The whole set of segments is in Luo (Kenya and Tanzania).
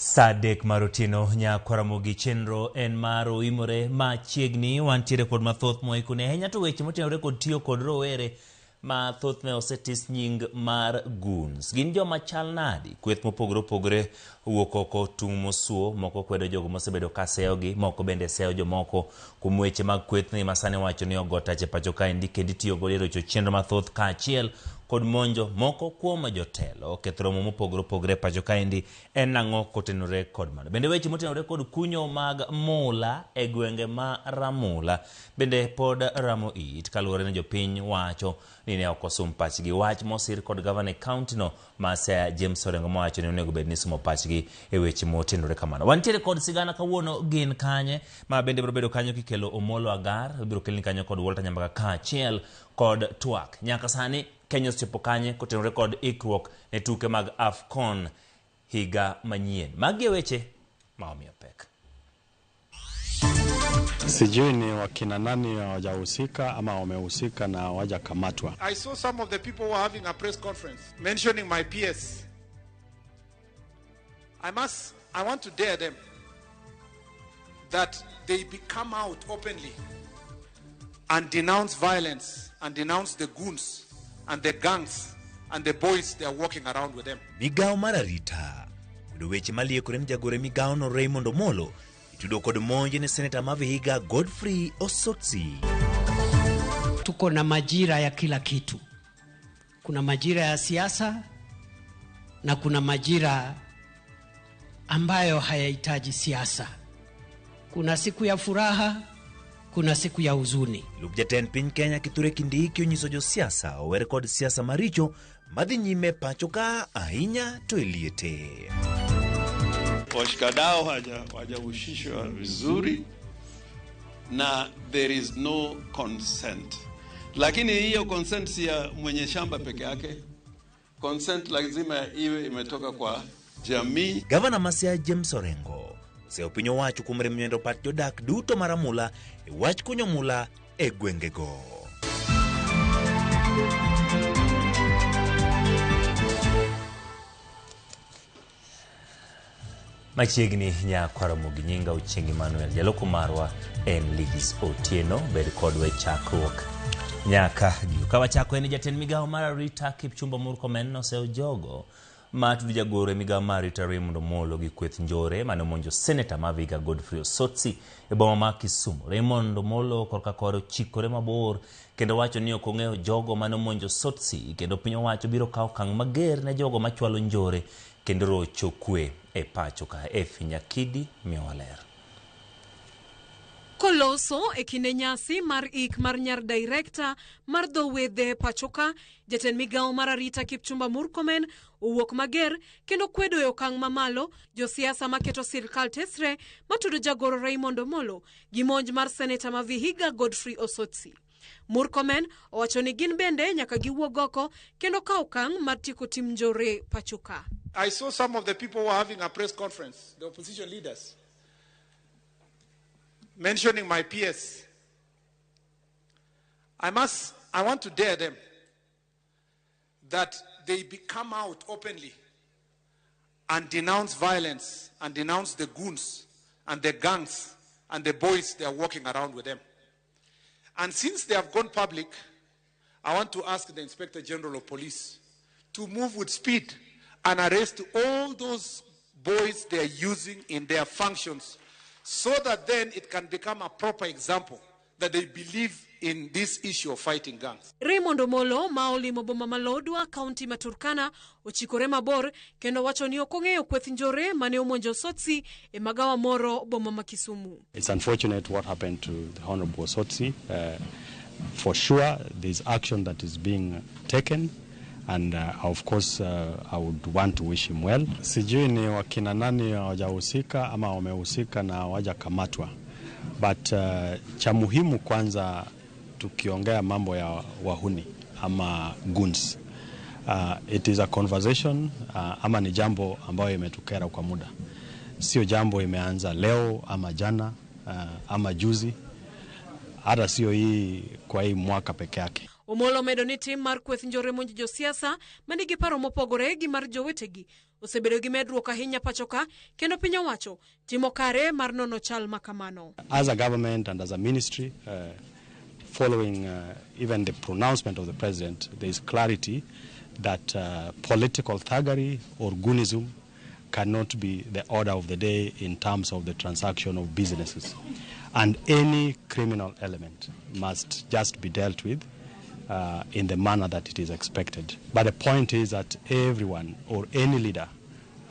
Saa 3 mar otieno nyakwa Ramogi chenro en mar oimore machiegni wantiere kod mathoth moikone ahinya to weche motenore kod tiyo kod rowere ma thothne osetis nying mar goons. Gin joma chal nadi? Kweth mopogore opogore owuok oko tung' mosuo, moko kwedo jogo mosebedo ka seyogi, moko bende seyo jomoko kuom weche mag kwethni ma sani wacho ni ogo tach e pacho kaendi kendo itiyo godo e rocho chenro mathoth kaachiel kod monjo moko kuom jotelo ketho romo mopogore opogore e pacho kaendi en ang'o kotenore kod mano. Bende weche motenore kod kunyo mag mula e gwenge ma Ramula bende pod ramo it kaluwore ni jopiny wacho ni ne ok osum pachgi. Wach mosir kod gavana e kaunti no ma Siaya James Orengo mowacho ni onego bed ni isumo pachgi e weche motenore kamano. Wantiere kod sigana kawuono gin kanye ma bende biro bedo kanyo kikelo Omolo Agar, ibiro kelni kanyo kod Walter Nyambaga kaachiel kod twak. Nyaka sani Kenya osechopo kanye kotenore kod ikruok ne tuke mag AFCON higa manyien. Magi e weche ma omiyo pek. Sijui ni wakina nani hawajahusika ama wamehusika na hawajakamatwa. I saw some of the people who were having a press conference mentioning my PS. I want to dare them that they come out openly and denounce violence and denounce the goons and the gangs and the boys they are walking around with them. Migawo mar arita kwedo weche maliekore ni jagoro e migawono Raymond Omolo itudo kod monj ne seneta ma Vihiga Godfrey Osotsi. Tuko na majira ya kila kitu. Kuna majira ya siasa na kuna majira ambayo hayahitaji siasa. Kuna siku ya furaha, kuna siku ya huzuni. Lup jatend piny Kenya Kithure Kindiki onyiso josiasa owere kod siasa maricho madhi nyime pacho ka ahinya to e liete. Washikadau hawajahusishwa vizuri na there is no consent. Lakini hiyo consent si ya mwenye shamba peke yake. Consent lazima iwe imetoka kwa jamii. Gavana ma Siaya James Orengo oseyo piny owacho kuom rem nywendo pach jodak duto mar Amula e wach kunyo mula e gwengego. Machiegni nyakwar Ramogi nyinga Ochieng' Emmanuel, jaloko marwa en Ligis Otieno, bed kodwa e chakruok nyaka giko. Ka wachako en jatend migawo mar arita Kipchumba Murkomen noseyo jogo ma tudo jagoro e migawo mar arita Raymond Omolo gi kweth njore mane omonjo seneta ma Vihiga Godfrey Osotsi e boma ma Kisumu. Raymond Omolo korka kore ochikore mabor kendo wacho ni ok ong'eyo jogo mane omonjo Osotsi kendo piny owacho biro kawo okang' mager ne jogo machwalo njore kendo rocho kwe e pacho ka. Efi Nyakidi miyowa ler. Koloso e kinde nyasi mar ik mar nyar director mar dho wedhe pacho ka, jatend migawo mar arita Kipchumba Murkomen owuok mager kendo kwedo e okang' mamalo josiasa maketo sirkal tesre matudo jagoro Raymond Omolo gi monj mar seneta ma Vihiga Godfrey Osotsi. Murkomen owacho ni gin bende nyaka giwuog oko kendo kawo okang' mar tieko tim njore pacho ka. I saw some of the people who were having a press conference, the opposition leaders, mentioning my PS. I want to dare them that they come out openly and denounce violence and denounce the goons and the gangs and the boys they are walking around with them. And since they have gone public, I want to ask the Inspector General of Police to move with speed and arrest all those boys they are using in their functions so that then it can become a proper example that they believe in this issue of fighting gangs. Raymond Omolo ma olimo boma ma Lodwar, kaunti ma Turkana, ochikore mabor kendo wacho ni ok ong'eyo kweth njore mane omonjo Osotsi e magawa moro boma ma Kisumu. It's unfortunate what happened to the Honorable Osotsi. For sure, there's action that is being taken, and of course, I would want to wish him well. Sijui ni wakina nani hawajahusika ama wamehusika na hawajakamatwa. But cha muhimu kwanza tukiongea mambo ya wahuni ama goons. It is a conversation ama ni jambo ambayo imetukera kwa muda. Sio jambo imeanza leo ama jana ama juzi. Hata sio hii kwa hii mwaka peke yake. Omolo omedo ni tim mar kweth njore monjo josiasa manigi paro mopogore gi mar jowetegi osebedo gi medruok ahinya pachoka kendo piny owacho timo kare mar nono chal makamano. As a government and as a ministry, following even the pronouncement of the president, there is clarity that political thuggery or goonism cannot be the order of the day in terms of the transaction of businesses. And any criminal element must just be dealt with in the manner that it is expected. But the point is that everyone or any leader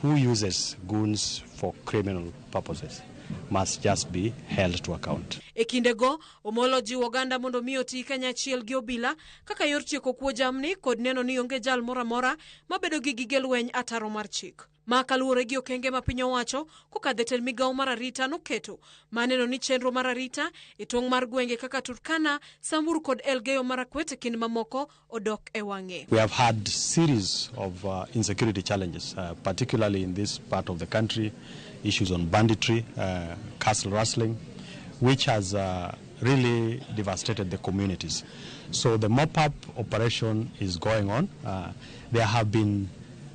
who uses goons for criminal purposes must just be held to account. E kindego, Omolo jiwo oganda mondo mi oti kanyachiel gi obila kaka yor tieko kuo jamni kod neno ni onge jal moro amora mabedo gi gige lweny ataro mar chik. Ma kaluwore gi okenge ma piny owacho kokadho e tend migawo mar arita noketo ma neno ni chenro mar arita e tong' mar gwenge kaka Turkana, Samburu kod Elgeyo Marakwet e kind mamoko odok e wang'e. We have had series of insecurity challenges, particularly in this part of the country, issues on banditry, castle rustling, which has really devastated the communities. So the mop-up operation is going on. There have been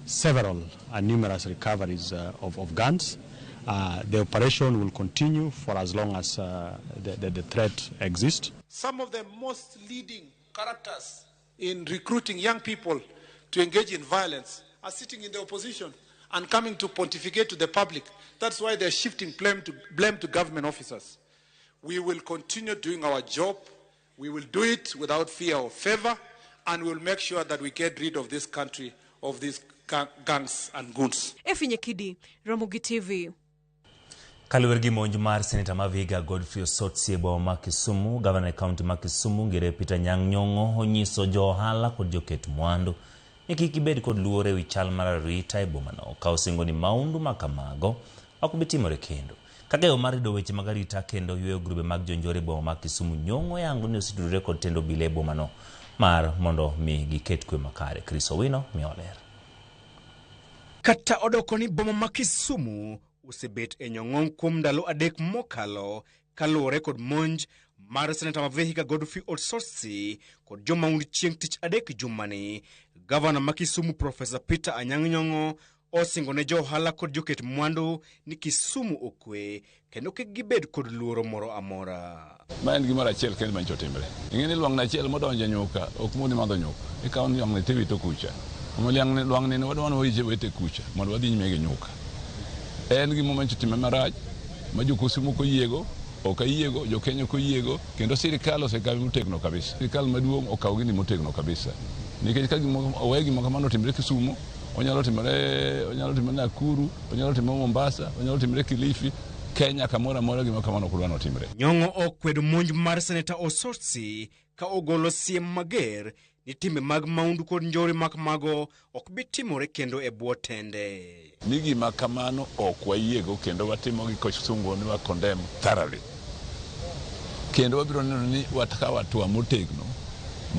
several and numerous recoveries of guns. The operation will continue for as long as the threat exists. Some of the most leading characters in recruiting young people to engage in violence are sitting in the opposition and coming to pontificate to the public. That's why they're shifting blame to government officers. We will continue doing our job. We will do it without fear or favor, and we'll make sure that we get rid of this country, of these gangs and goons. Effie Nyakidi, Ramogi TV. Kaluwore gi monj mar seneta ma Vihiga Godfrey Osotsi e boma ma Kisumu, gavana e kaunti ma Kisumu Ngire Peter Anyang' Nyong'o onyiso jo ohala kod joket mwandu ni kik gibed kod luoro ewi chal mar arita e bomano ka osingo ni maundu ma kamago ok bi timore kendo. Kaka yo mar rido weche mag arita kendo yweyo grube mag jonjore e boma ma Kisumu, Nyong'o yango ni osetudore kod tend obila e bomano mar mondo mi giket kwe makare. Chris Owino miyo ler. Kata odoko ni boma ma Kisumu osebet e nyong'ong kuom ndalo 3 mokalo kaluwore kod monj mar seneta ma Vihiga Godfrey Osotsi kod jomaundu chieng' tich adek jumani, gavana ma Kisumu Profesa Peter Anyang' Nyong'o osingo ne jo ohala kod joket mwandu ni Kisumu okwe kendo kik gibed kod luoro moro amora. Ma en gimoro achiel kende manyicho timre. Ing'e ni lwang'ni achiel modonjo e nyuka ok moni madho nyuka. Ikawo ni lwang'ni tiwito kucha. Omiyo lwang'ni ni wadwa ni wawite kucha mondo wadhi nyime gi nyuka. En gima manyicho timre marach ma jo Kisumu ok oyiego, ok ayiego, jo Kenya ok oyiego, kendo sirikal osekawe motegno kabisa. Sirikal maduong' okawo gini motegno kabisa. Nikech ka owe gima kamano otimre Kisumu, onyalo timore Nakuru, onyalo timore Mombasa, onyalo timore Kilifi, Kenya kamoro amora gima kamano ok dwa notimre. Nyong'o okwedo monj mar seneta Osotsi ka ogolo siem mager ni timbe mag maundu kod njore mak mago ok bi timore kendo e bwo tende. Ni gima kamano ok wayiego kendo watimo gi kosungo ni wa condemn thoroughly. Kendo wabiro neno ni wakawo hatua motegno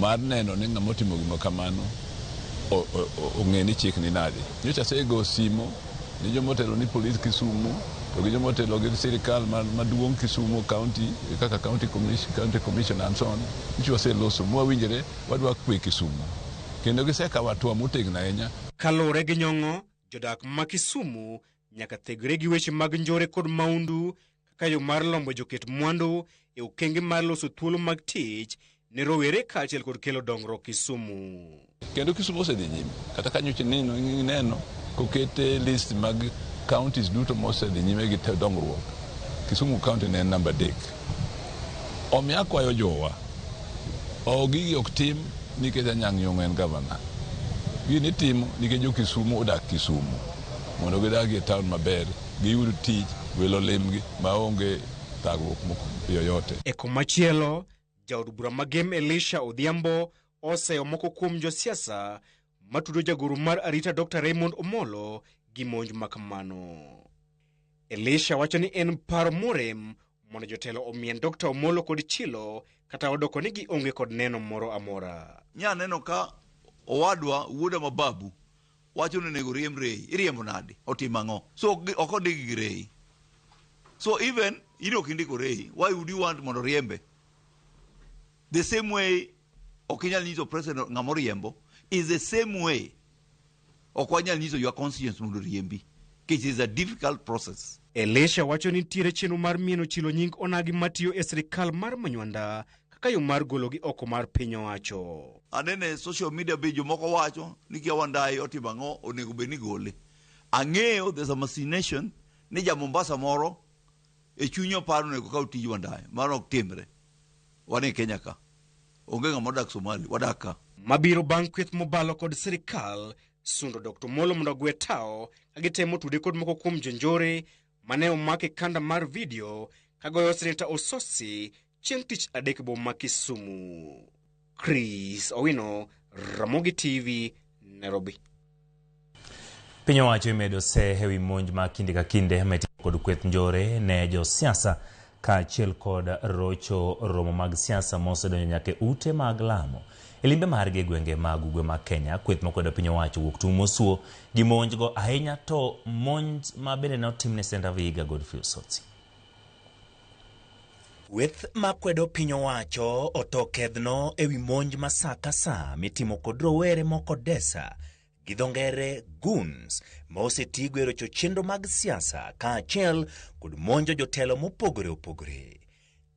mar neno ni ng'ama otimo gima kamano ong'e ni chik ni nade. Nyocha asego simo ni jomotelo ni polis Kisumu to gi jomotelo gi sirikal maduong' Kisumu County kaka county commission and so on. Nyocha waseloso mwawinjore wadwa kwe Kisumu. Kendo gisekawo hatua motegno ahinya. Kaluwore gi Nyong'o, jodak ma Kisumu nyaka thegre gi weche mag njore kod maundu kaka yo mar lombo joket mwandu e okenge mar loso thuolo mag tich ne rowere kaachiel kod kelo dongruok Kisumu. Kendo Kisumu osedhi nyime. Kata ka nyocha neno kokete list mag counties duto mosedhi nyime gi dongruok, Kisumu County ne en namba 3. Omiyo akwayo jowa, gigi ok tim nikech Anyang' Nyong'o en gavana. Gini itimo nikech jo Kisumu odak Kisumu mondo gidag e town maber, giyud tich, welo limgi maonge thagruok yoyote. E komachielo, jaod bura ma Gem Elisha Odhiambo oseyo moko kuom josiasa matudo jagoro mar arita Dr. Raymond Omolo gi monj makamano. Elisha wacho ni en paro morem mondo jotelo omien Dr. Omolo kod chilo kata odoko ni gionge kod neno moro amora. Nya neno ka owadwa wuoda mababu wacho ni onego riemb Rei, iriembo nade? Otimo ang'o? So ok ondik gi Rei. So even in ok indiko Rei, why would you want mondo riembe? The same way Ok inyal nyiso president ng'ama oriembo. Is the same way. Ok wanyal nyiso your constituents mondo oriembi. Nikech is a difficult process. Elisha wacho ni nitiere chenro mar mieno chilo nying onagi matiyo e sirikal mar Manywanda kaka yo mar gologi oko mar piny owacho. Anene e social media be jomoko wacho ni kia Wandayi otimo ang'o onego bed ni gole. Ang'eyo there's a machination ni ja Mombasa moro e chunye oparo onego okaw tij Wandayi. Mano ok timre. Wan e Kenya ka. Onge ng'ama odak Somali, wadak ka. Mabiro bang' kweth mobalo kod sirikal sundo Dr. Molo mondo ogwe tao ka gitemo tude kod moko kuom jonjore mane omak e kanda mar video kagoyo Seneta Osotsi chieng' tich adek e boma ma Kisumu. Chris Owino, Ramogi TV, Nairobi. Piny owacho imedo se ewi monj ma kinde ka kinde ma itimo kod kweth njore ne josiasa kaachiel kod rocho romo mag siasa mosedonjo nyaka e ute mag lamo. E limbe margi e gwenge mag ugwe mag Kenya, kweth makwedo piny owacho wuok tung' mosuo gi monjgo ahinya to monj ma bende notim ne Seneta Vihiga Godfrey Osotsi. Kweth makwedo piny owacho oto kedhno ewi monj ma sa ka sa mitimo kod rowere moko desa gi dho ngere goons ma osetigo e rocho chenro mag siasa kaachiel kod monjo jotelo mopogore opogore.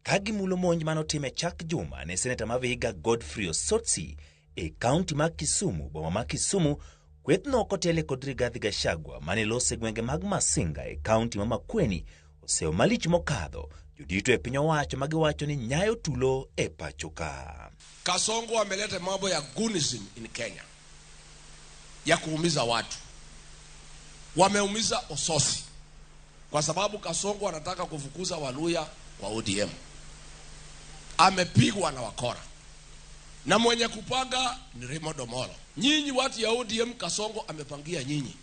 Ka gimulo monj manotim e chak juma ne seneta ma Vihiga Godfrey Osotsi e kaunti ma Kisumu, boma ma Kisumu, kwethno kotele kod Rigathi Gachagua mane lose gwenge mag Masinga e kaunti ma Makueni oseyo malich mokadho jodito e piny owacho ma giwacho ni nyayo tulo e pacho ka. Kasongo ameleta mambo ya goonism in Kenya ya kuumiza watu. Wameumiza Osotsi kwa sababu Kasongo anataka kufukuza Waluya kwa ODM. Amepigwa na wakora na mwenye kupanga ni Raymond Omolo. Nyinyi watu ya ODM, Kasongo amepangia nyinyi,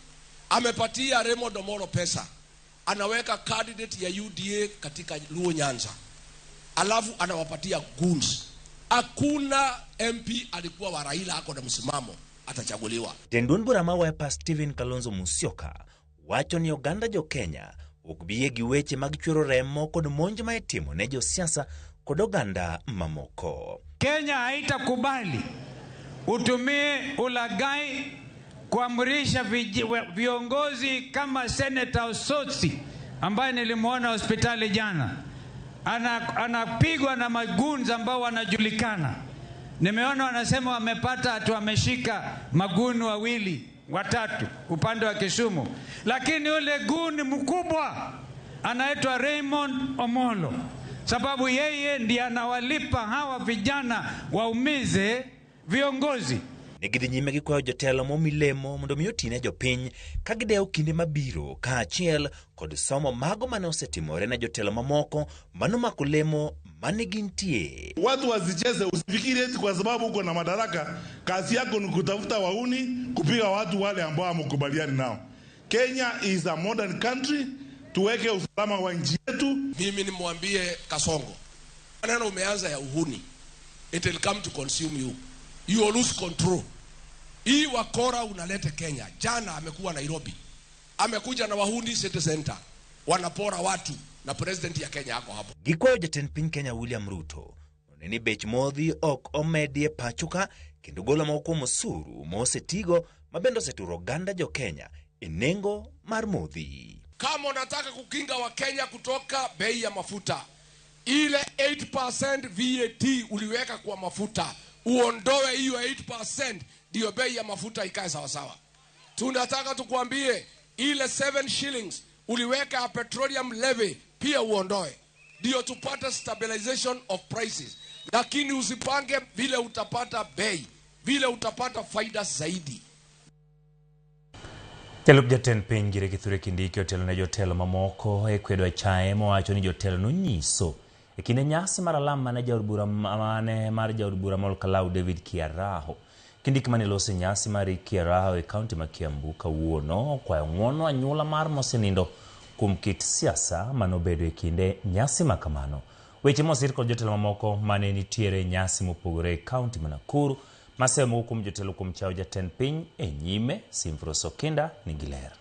amepatia Raymond Omolo pesa, anaweka candidate ya UDA katika Luo Nyanza, alafu anawapatia goons. Hakuna MP alikuwa wa Raila ako na msimamo atachaguliwa. Jatend duond bura ma Wiper Stephen Kalonzo Musyoka wacho ni oganda jo Kenya ok bi yie gi weche mag chwero remo kod monj ma itimo ne josiasa kod oganda mamoko. Kenya haitakubali utumie ulaghai kuamrisha viongozi kama Senator Osotsi ambaye nilimwona hospitali jana anapigwa na magoons ambao wanajulikana. Nimeona wanasema wamepata atu wameshika magoon wawili watatu upande wa Kisumu, lakini ule goon mkubwa anaitwa Raymond Omolo, sababu yeye ndiye anawalipa hawa vijana waumize viongozi. Ne gidhi nyime gi kwayo jotelo momi lemo mondo mi otine jopiny ka gidewo kinde mabiro kaachiel kod somo mago mane osetimore ne jotelo mamoko manomako lemo mane gintie. Watu wasicheze, usifikiri eti kwa sababu uko na madaraka kazi yako ni kutafuta wahuni kupiga watu wale ambao hamkubaliani nao. Kenya is a modern country, tuweke usalama wa nchi yetu. Mimi nimwambie Kasongo, maneno umeanza ya uhuni, it will come to consume you. You will lose control. Hii wakora unalete Kenya. Jana amekuwa Nairobi, amekuja na wahuni City Center, wanapora watu na president ya Kenya ako hapo. Gikwayo jatend piny Kenya William Ruto mondo ni bech modhi ok omedi e pacho ka kendo golo moko kuom osuru mosetigo ma bende oseturo oganda jo Kenya e nengo mar modhi. Kama unataka kukinga Wakenya kutoka bei ya mafuta, ile 8% VAT uliweka kwa mafuta, uondoe hiyo 8% ndio bei ya mafuta ikae sawasawa. Tunataka tukwambie ile 7 shillings uliweka ya petroleum levy pia uondoe, ndio tupate stabilization of prices. Lakini usipange vile utapata bei, vile utapata faida zaidi. Jalup jatend piny Kithure Kithure Kindiki otelo ne jotelo mamoko e kwedo achaye mowacho ni jotelo nonyiso e kinde nyasi mar alam mane jaod bura mane mar jaod bura ma Olkalau David Kiaraho. Kindiki mane loso nyasi mar Kiaraho e kaunti ma Kiambu kawuono okwayo ng'uono anyuola mar mosenindo kuom kit siasa manobedo e kinde nyasi ma kamano. Weche mosir kod jotelo mamoko mane nitiere nyasi mopogore e kaunti ma Nakuru maseyo moko kuom jotelo kuom chawo jatend piny e nyime Simfros Okinda nigi ler.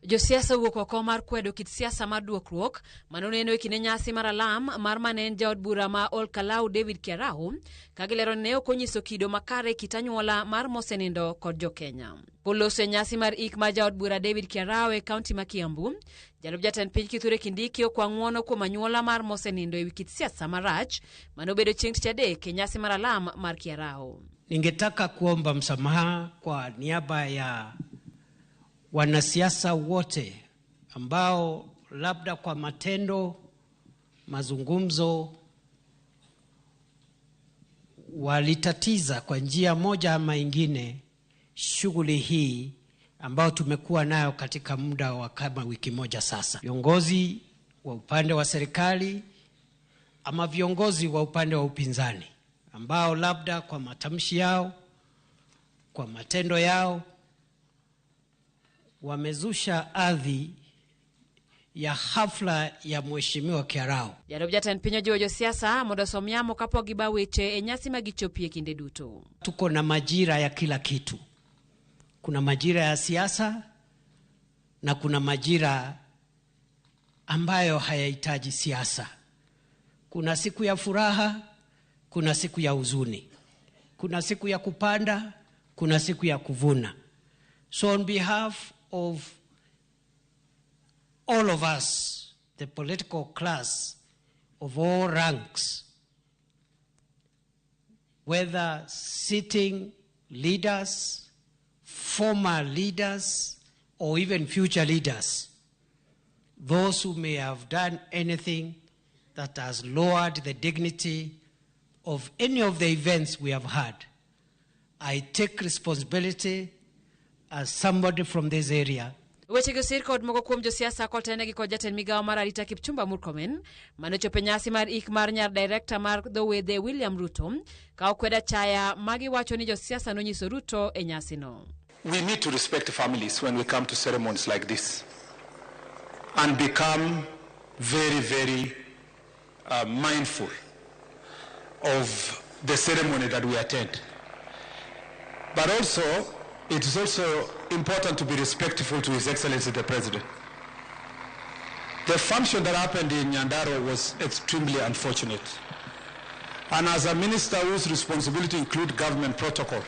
Josiasa owuok oko mar kwedo kit siasa mar duokruok manoneno e kinde nyasi mar alam mar mane en jaod bura ma Ol Kalou David Kiaraho ka gilero ni ne ok onyiso kido makare kit anyuola mar mosenindo kod jokenya. Koloso e nyasi mar ik mar jaod bura David Kiaraho e kaunti ma Kiambu, jalup jatend piny Kithure Kindiki okwa ng'uono kuom anyuola mar mosenindo ewi kit siasa marach manobedo chieng' tich adek e nyasi mar alam mar Kiaraho. Ningetaka kuomba msamaha kwa niaba ya wanasiasa wote ambao labda kwa matendo, mazungumzo walitatiza kwa njia moja ama ingine shughuli hii ambayo tumekuwa nayo katika muda wa kama wiki moja sasa. Viongozi wa upande wa serikali ama viongozi wa upande wa upinzani ambao labda kwa matamshi yao, kwa matendo yao wamezusha adhi ya hafla ya Mheshimiwa Kiaraho. Jalup jatend piny ojiwo josiasa mondo osom yamo kapok giba weche e nyasi ma gichopie kinde duto. Tuko na majira ya kila kitu. Kuna majira ya siasa na kuna majira ambayo hayahitaji siasa. Kuna siku ya furaha, kuna siku ya huzuni. Kuna siku ya kupanda, kuna siku ya kuvuna. So on behalf of all of us, the political class of all ranks, whether sitting leaders, former leaders, or even future leaders, those who may have done anything that has lowered the dignity of any of the events we have had, I take responsibility as somebody from this area. Weche gi osir kod moko kuom josiasa kotenegi kod jatend migawo mar arita Kipchumba Murkomen manochopo e nyasi mar ik mar nyar director mar dho wedhe William Ruto ka okwedo achaya magiwacho ni josiasa nonyiso Ruto e nyasino. We need to respect families when we come to ceremonies like this and become very, very mindful of the ceremony that we attend. But also, it is also important to be respectful to His Excellency the President. The function that happened in Nyandarua was extremely unfortunate. And as a minister whose responsibility includes government protocol,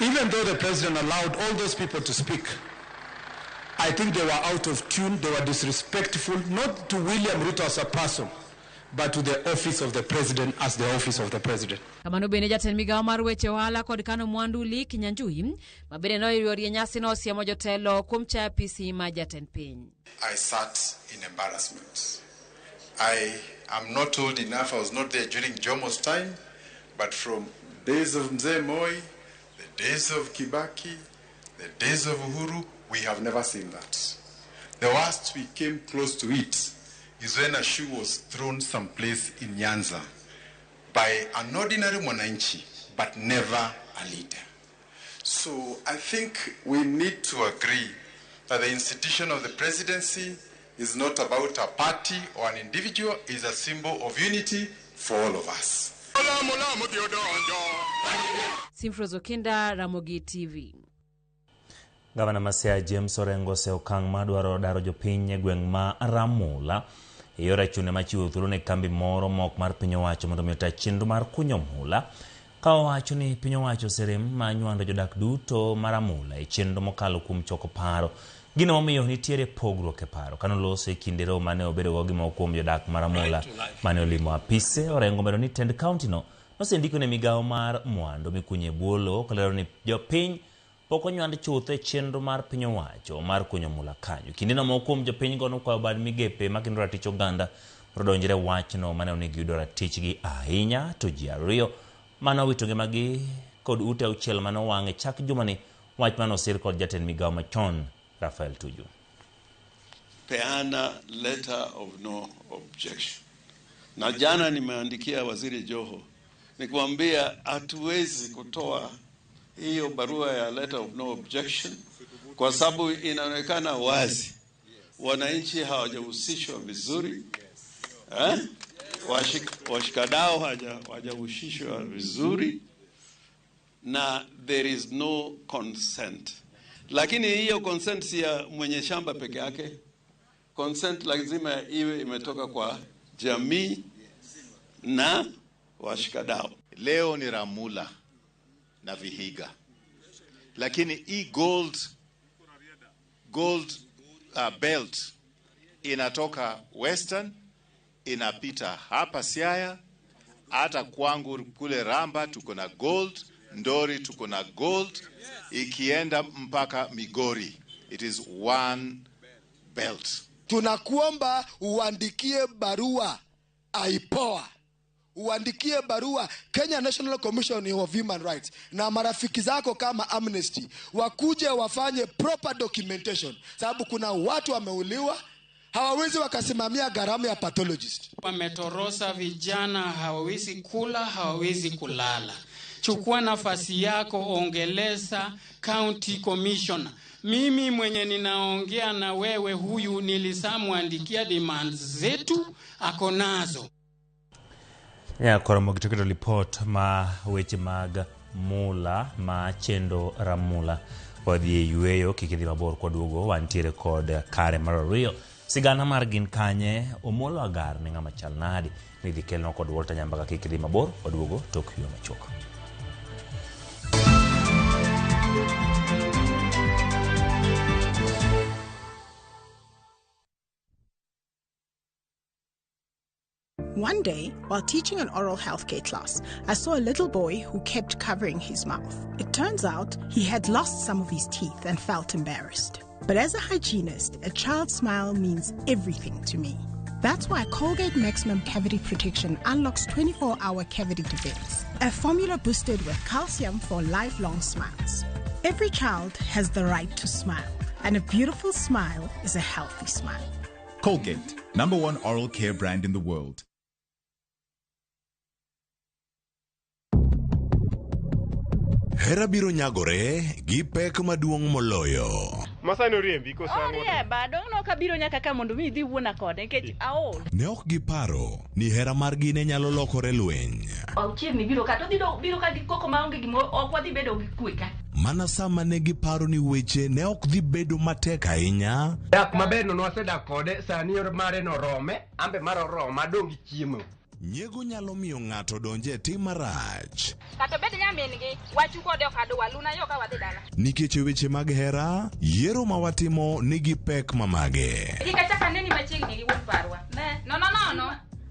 even though the President allowed all those people to speak, I think they were out of tune, they were disrespectful, not to William Ruto as a person, but to the office of the President as the office of the President. Kamano bende jatend migawo mar weche ohala kod kano mwandu Lee Kinyanjui ma bende noyuori e nyasino osiemo jotelo kuom chayo apisi mar jatend piny. I sat in embarrassment. I am not old enough, I was not there during Jomo's time, but from days of Mzee Moi, the days of Kibaki, the days of Uhuru, we have never seen that. The worst we came close to it is when a shoe was thrown someplace in Nyanza by an ordinary mwananchi, but never a leader. So I think we need to agree that the institution of the presidency is not about a party or an individual, is a symbol of unity for all of us. Simfrozo Okinda, Ramogi TV. Gavana ma Siaya James Orengo oseyo okang' mar dwaro daro jopiny e gweng' ma Ramula e yor achune machiwo thuolo ne kambi moro ma ok mar piny owacho mondo mi ota chenro mar kunyo mula ka owacho ni piny owacho oserem ma nywando jodak duto ma Ramula e chenro mokalo kuom choko paro. Gino momiyo nitiere pogruok e paro kanoloso e kinde romo mane obedogo gi moko kuom jodak ma Ramula mane olimo apise. Orengo omedo ni tend kaunti no nosendiko ne migawo mar mwandu mikunyo e bwo lowo kolero ni jopiny pok onywand chuth e chenro mar piny owacho mar kunyo mula kanyo. Kindeno moko kuom jopinygo nokwayo bad migepe makendo ratich oganda mondo odonjre wachno mane onego yudo ratichgi ahinya to ji ariyo mane owito ngimagi kod ute auchiel mane owang' e chak jumani, wach mane osir kod jatend migawo machon Rafael Tuju. Peana letter of no objection. Na jana nimeandikia Waziri Joho nikamwambia hatuwezi kutoa hiyo barua ya letter of no objection kwa sababu inaonekana wazi wananchi hawajahusishwa vizuri, Washikadau hawajahusishwa vizuri na there is no consent. Lakini hiyo consent si ya mwenye shamba peke yake. Consent lazima iwe imetoka kwa jamii na washikadau. Leo ni Ramula na Vihiga, lakini hii gold belt inatoka Western, inapita hapa Siaya, hata kwangu kule Ramba tuko na gold, Ndori tuko na gold, ikienda mpaka Migori. It is one belt. Tunakuomba uandikie barua IPOA, uandikie barua Kenya National Commission of Human Rights na marafiki zako kama Amnesty wakuje wafanye proper documentation, sababu kuna watu wameuliwa, hawawezi wakasimamia gharama ya pathologist. Wametorosa vijana, hawawezi kula, hawawezi kulala. Chukua nafasi yako, ongeleza county commissioner. Mimi mwenye ninaongea na wewe huyu nilisamwandikia demands zetu, ako nazo. Ya koromo gitoketo lipot ma weche mag mula ma chendo Ramula. Wadhi e yueyo kik idhi mabor kwaduogo wantiere kod kare mar ariyo. Sigana mar gin kanye Omolo Agar ne ng'ama chal nadi midhi kelno kod Walter Nyambaga kik idhi mabor waduogo tok yueyo machuok. One day, while teaching an oral healthcare class, I saw a little boy who kept covering his mouth. It turns out he had lost some of his teeth and felt embarrassed. But as a hygienist, a child's smile means everything to me. That's why Colgate Maximum Cavity Protection unlocks 24-hour cavity defense, a formula boosted with calcium for lifelong smiles. Every child has the right to smile, and a beautiful smile is a healthy smile. Colgate, #1 oral care brand in the world. Hera biro nyagore gi pek maduong' moloyo. Masani oriembi koso ang'o? Oriemba, dong' nok abiro nyaka ka mondo mi idhi wuona kode nikech aol. Ne ok giparo ni hera margi ne nyalo lokore lweny. Auchiegni biro ka to dhi biro ka gi koko maonge gimoro, ok wadhi bedo gi kwe ka. Mana sama ne giparo ni weche ne ok dhi bedo matek ahinya. Dak maber no nwasedak kode, sani mare norome, ambe mar oroma, adong' gi chiemo. Nyiego nyalo miyo ng'ato donje e tim marach. Kata bed nyamin-gi, wachu kode ok adwa, luna yo ka wadhi dala. Nikech e weche mag hera, yiero ma watimo nigi pek mamage. Kik achak aneni machiegni gi wuon parwa. Ne, no.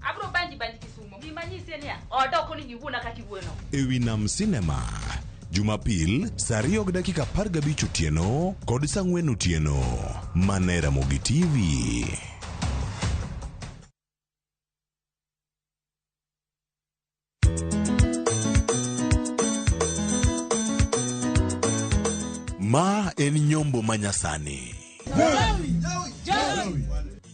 Abro banji Kisumo. Gima nyisi en niya, oda ok onego iwuona kaka iwuono. E wi Nam Cinema, Jumapil, saa 2:15 otieno kod saa 4 otieno. Mana e Ramogi TV. Ma en nyombo manyasani.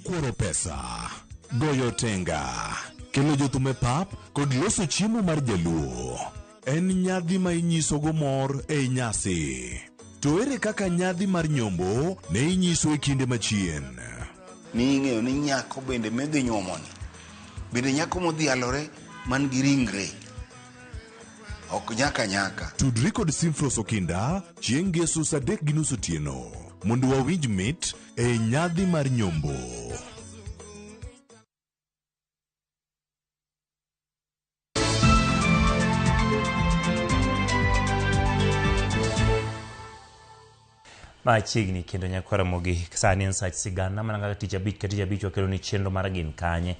Kworo pesa, goyo tenga, kelo jothum e pap kod loso chiemo mar jaluo. En nyadhi ma inyisogo mor ei nyasi. To ere kaka nyadhi mar nyombo ne inyiso e kinde machien? Ni ing'eyo ni nyako bende midhi nyuomoni, bende nyako modhialore man gi ringre. Ok nyaka nyaka. Tudri kod Simfros Okinda chieng' ngeso saa 3:30 otieno mondo wawinj mit e nyadhi mar nyombo. Machiegni kendo nyakwara mogi sani en sach sigana mana kaka tich abich ka tich abich wakelo ni chenro mar gin kanye.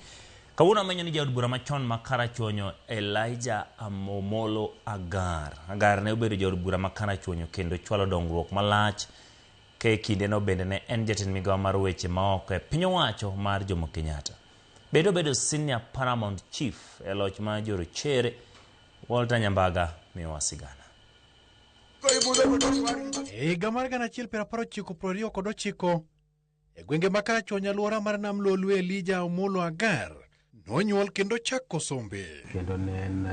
Kawuono amenyo ni jaod bura machon ma Karachuonyo Elijah Omolo Agar. Agar ne obedo jaod bura ma Karachuonyo kendo chwalo dongruok malach ke kindeno bende ne en jatend migawo mar weche maoko e piny owacho mar Jomo Kenyatta. Bende obedo senior paramount chief e loch mar Jorochere. Walter Nyambaga miyowa sigana. Higa mar 1929 e gwenge ma Karachuonyo alwora mar Nam Lolwe Elijah Omolo Agar nonyuol kendo chako sombe. Kendo ne en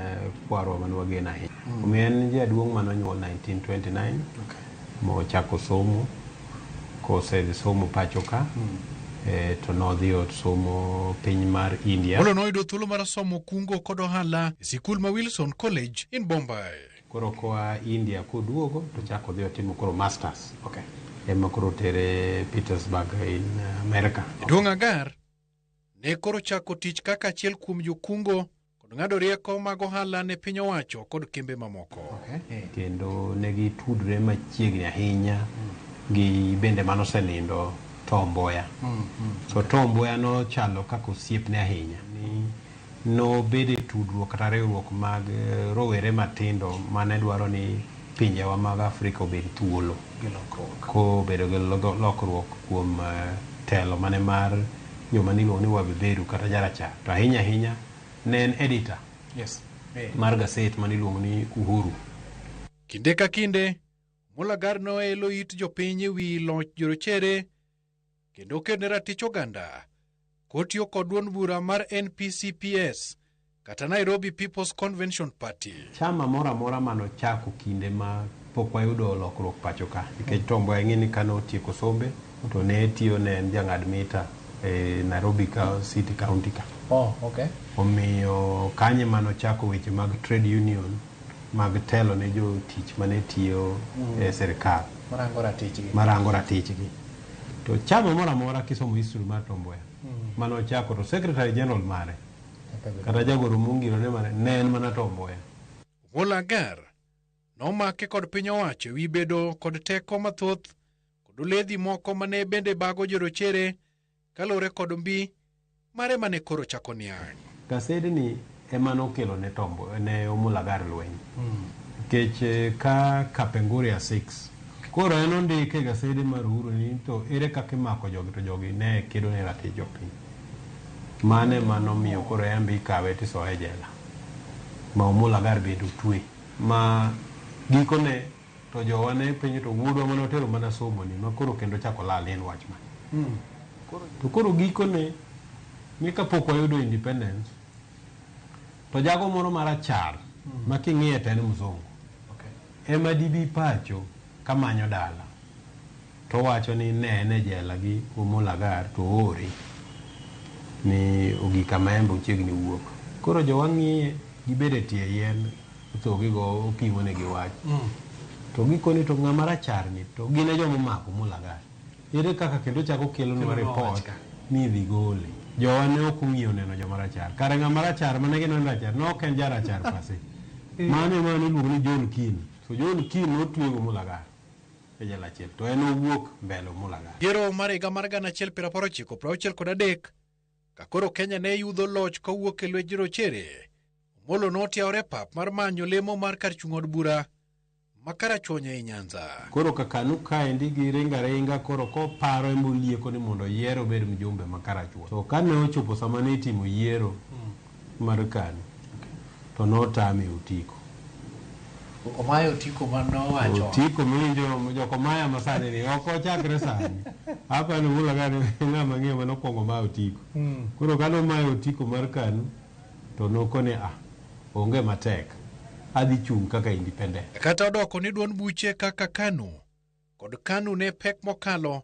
kwarwa mane wageno ahinya. Omiyo en jaduong' manonyuol 1929 mochako somo, kosedhi somo pacho ka to nodhi somo piny mar India. Omolo noyudo thuolo mar somo kungo kod ohala e sikul ma Wilson College in Bombay. Koro koa India koduogo to chako odhi otimo koro masters. Okay. Ema koro tere Petersburg in America. Jaduong' Agar ne koro chako tich kaka achiel kuom jokungo kod ng'ado rieko mag ohala ne piny owacho kod kembe mamoko. Kendo ne gitudre machiegni ahinya gi bende manosenindo Tom Mboya. So Tom Mboya nochalo kaka osiepne ahinya. Ni nobedo e tudruok kata riwruok mag rowere matindo mane dwaro ni pinjewa mag Afrika obed thuolo. Kobedo gi lokruok kuom telo mane mar joma niluongo ni wabeberu kata jarachar. To ahinya ahinya ne en editor mar gaset mane iluongo ni Uhuru. Kinde ka kinde, Omolo Agar noelo it jopiny e wi loch jorochere kendo kedo ne ratich oganda kotiyo kod duond bura mar NPCPS kata Nairobi People's Convention Party. Chama moro amora manochako kinde ma pok wayudo lokruok pacho ka nikech Tom Mboya ing'e ni kane otieko sombe to ne tiyo ne en jang'ad mita e Nairobi City County ka. Oh, okay. Omiyo kanye manochako weche mag trade union mag telo ne jotich mane tiyo e sirkal. Marango ratichgi. Marango ratichgi. To chama moro amora kisomo history mar Tom Mboya manochako to secretary general mare kata jagoro mongirore mare ne en mana Tom Mboya. Omolo Agar nomake kod piny owacho ewi bedo kod teko mathoth kod oledhi moko mane bende bago jorochere kaluwore kod mbi mare mane koro chako niang'. Gasedni ema nokelo ne Tom Mboya ne Omolo Agar lweny. Nikech ka Kapenguria 6 koro en ondike e gasede mar Uhuru ni to ere kaka imako jogi to jogi ne kedo ne ratich jopiny. Mano ema nomiyo koro en be ikawe tisoye e jela. Ma Omolo Agar bende otwe. Ma gikone to jowa ne penjo to wuodwa mane otero mana somo ni ma koro kendo chako lal en wach mane. To koro gikone ni kapok wayudo independence to jago moro marachar ma king'iye to en mzungu ema dibi pacho kamanyo dala to wacho ni ne en e jela gi Omolo Agar to oore ni ogik kama en be ochiegni wuok. Koro jowa ng'iye gibedo e tie yien othogigo opimo negi wach. To gikoni to ng'ama rachar ni to gin e joma omako Omolo Agar. Ere kaka kendo chako kelonwa report ni idhi gole. Jowa ne ok ong'iyo neno joma rachar. Kare ng'ama rachar mane gineno rachar ne ok en jarachar pase. Mano ema niluongo ni John Keane. So John Keane notwe gi Omolo Agar e jela achiel to en owuok mbele Omolo Agar. Yiero mar higa mar 1963 ka koro Kenya ne yudho loch kowuok e lwet jorochere, Omolo notiawore pap mar manyo lemo mar kar chung' od bura ma Karachuonyo ei Nyanza. Koro kakanu kaendi gi ringa ringa koro koparo ema olieko ni mondo oyier obed mjumbe ma Karachuonyo. To kane ochopo sama ne itimo yiero mar KANU to notame otiko. Omayo otiko manowacho. Otiko miwinjo jok omaya masani ni ok ochakre sani. Apa ni Omolo Agar ng'ama ng'eyo manokwongo mayo otiko. Koro kane omayo otiko mar KANU to nokone ah onge matek adhi chung' kaka independent. Kata odoko ni duond buche kaka KANU kod KANU ne pek mokalo,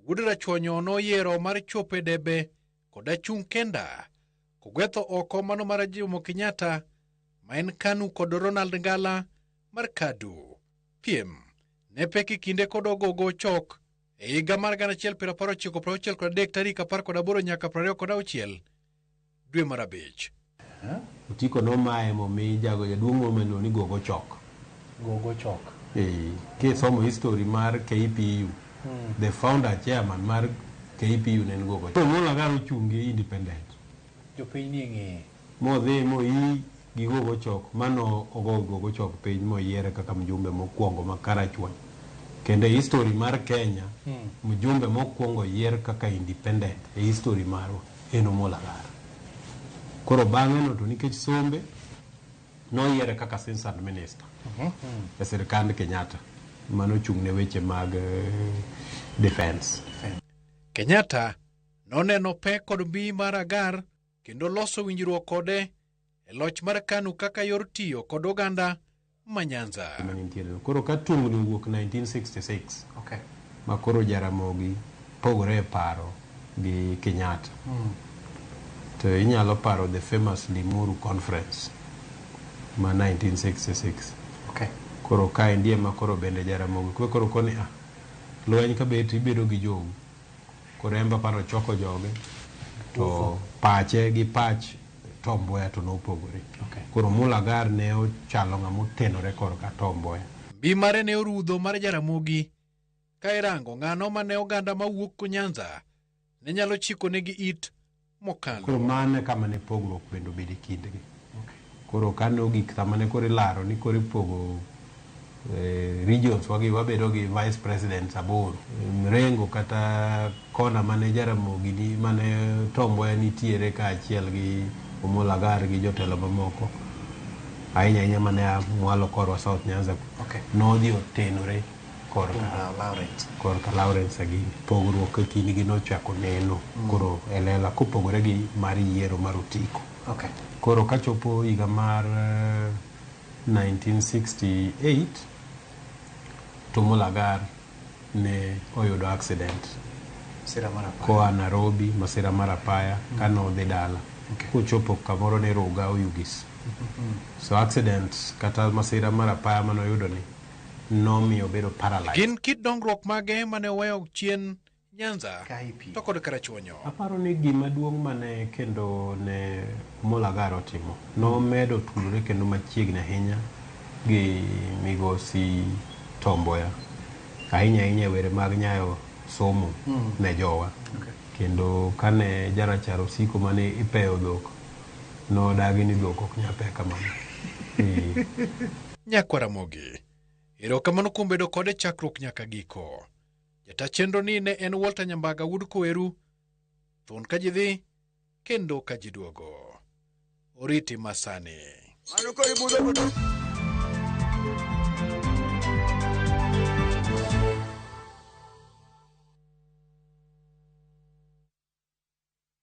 Wuod Rachuonyo noyiero mar chopo e debe kod achung' kenda kogwetho oko mano mar Jomo Kenyatta ma en KANU kod Ronald Ngala mar KADU. Piem ne pek e kinde kod ogogo chok e higa mar 1963 tarik 18 nyaka 26 dwe mar 5. Otiko nomaye momi jago jaduong' moro miluongo ni Gogo Chok. Gogo Chok. Kisomo history mar KPU, the founder chairman mar KPU ne en Gogo Chok. Omolo Agar ochung' gi independent. Jopiny ni ng'iye. Modhi moyi gi Gogo Chok mano ogo Gogo Chok piny moyiere kaka mjumbe mokwongo ma Karachuonyo. Kendo e history mar Kenya, mjumbe mokwongo yier kaka independent e history marwa en Omolo Agar. Koro bang'e no to nikech sombe noyiere kaka assistant minister e sirkand Kenyatta manochung' ne weche mag defense. Kenyatta noneno pek kod mbi mar Agar kendo loso winjruok kode e loch mar KANU kaka yor tiyo kod oganda ma Nyanza. Koro ka tungni owuok 1966 ma koro Jaramogi pogore e paro gi Kenyatta. To inyalo paro the famous Limuru Conference ma 1966. Okay. Koro kaendi ema koro bende Jaramogi kwe koro koni ah, lweny ka bet ibedo gi jou. Koro en be aparo ochoko joge to pache gi pach Tom Mboya to nopogore. Okay. Koro Mulagar ne ochalo ng'ama otenore korka Tom Mboya. Mbi mare ne orudho mar Jaramogi ka irango ng'ano mane oganda mawuok Nyanza ne nyalo chiko negi it mokalo. Koro mano e kama ne pogruok bende obedo e kindgi. Koro kane ogik sama ne koro ilaro ni koro ipogo regions wagi wabedo gi vice presidents aboro. Mrengo kata kona mane Jaramogi ni mane Tom Mboya nitiere kaachiel gi Omolo Agar gi jotelo mamoko ahinya ahinya mane a mwalo korwa South Nyanza Okay. nodhi otenore korka Lawrence. korka Lawrence Agini. Pogruok e kindgi nochako neno koro e lela kopogore gi mar yiero mar Otiko. Okay. Koro kachopo higa mar 1968 to Mulagar ne oyudo accident Masira mar apaya. koa Nairobi, masira mar apaya kane odhi dala. Okay. Kochopo kamoro ne Ruga Oyugis. So accident kata masira mar apaya mane oyudo ni nomiyo obedo paralyzed. Gin kit dongruok mage mane oweyo chien Nyanza to kod Karachuonyo? Aparo ni gima duong' mane kendo ne Mulagar otimo, nomedo tudore kendo machiegni ahinya gi migosi Tom Mboya. Ahinya ahinya e were mag nyayo somo ne jowa. Okay. Kendo kane jarachar osiko mane ipeyo dhok, nodagi ni dhok ok nyal pe kamano. Nyakwa Ramogi, erokamano kuom bedo kode chakruok nyaka giko. Jata chenro ni ne en Walter Nyambaga wuod Koweru, thuon ka ji dhi kendo ka ji duogo. Oriti masani.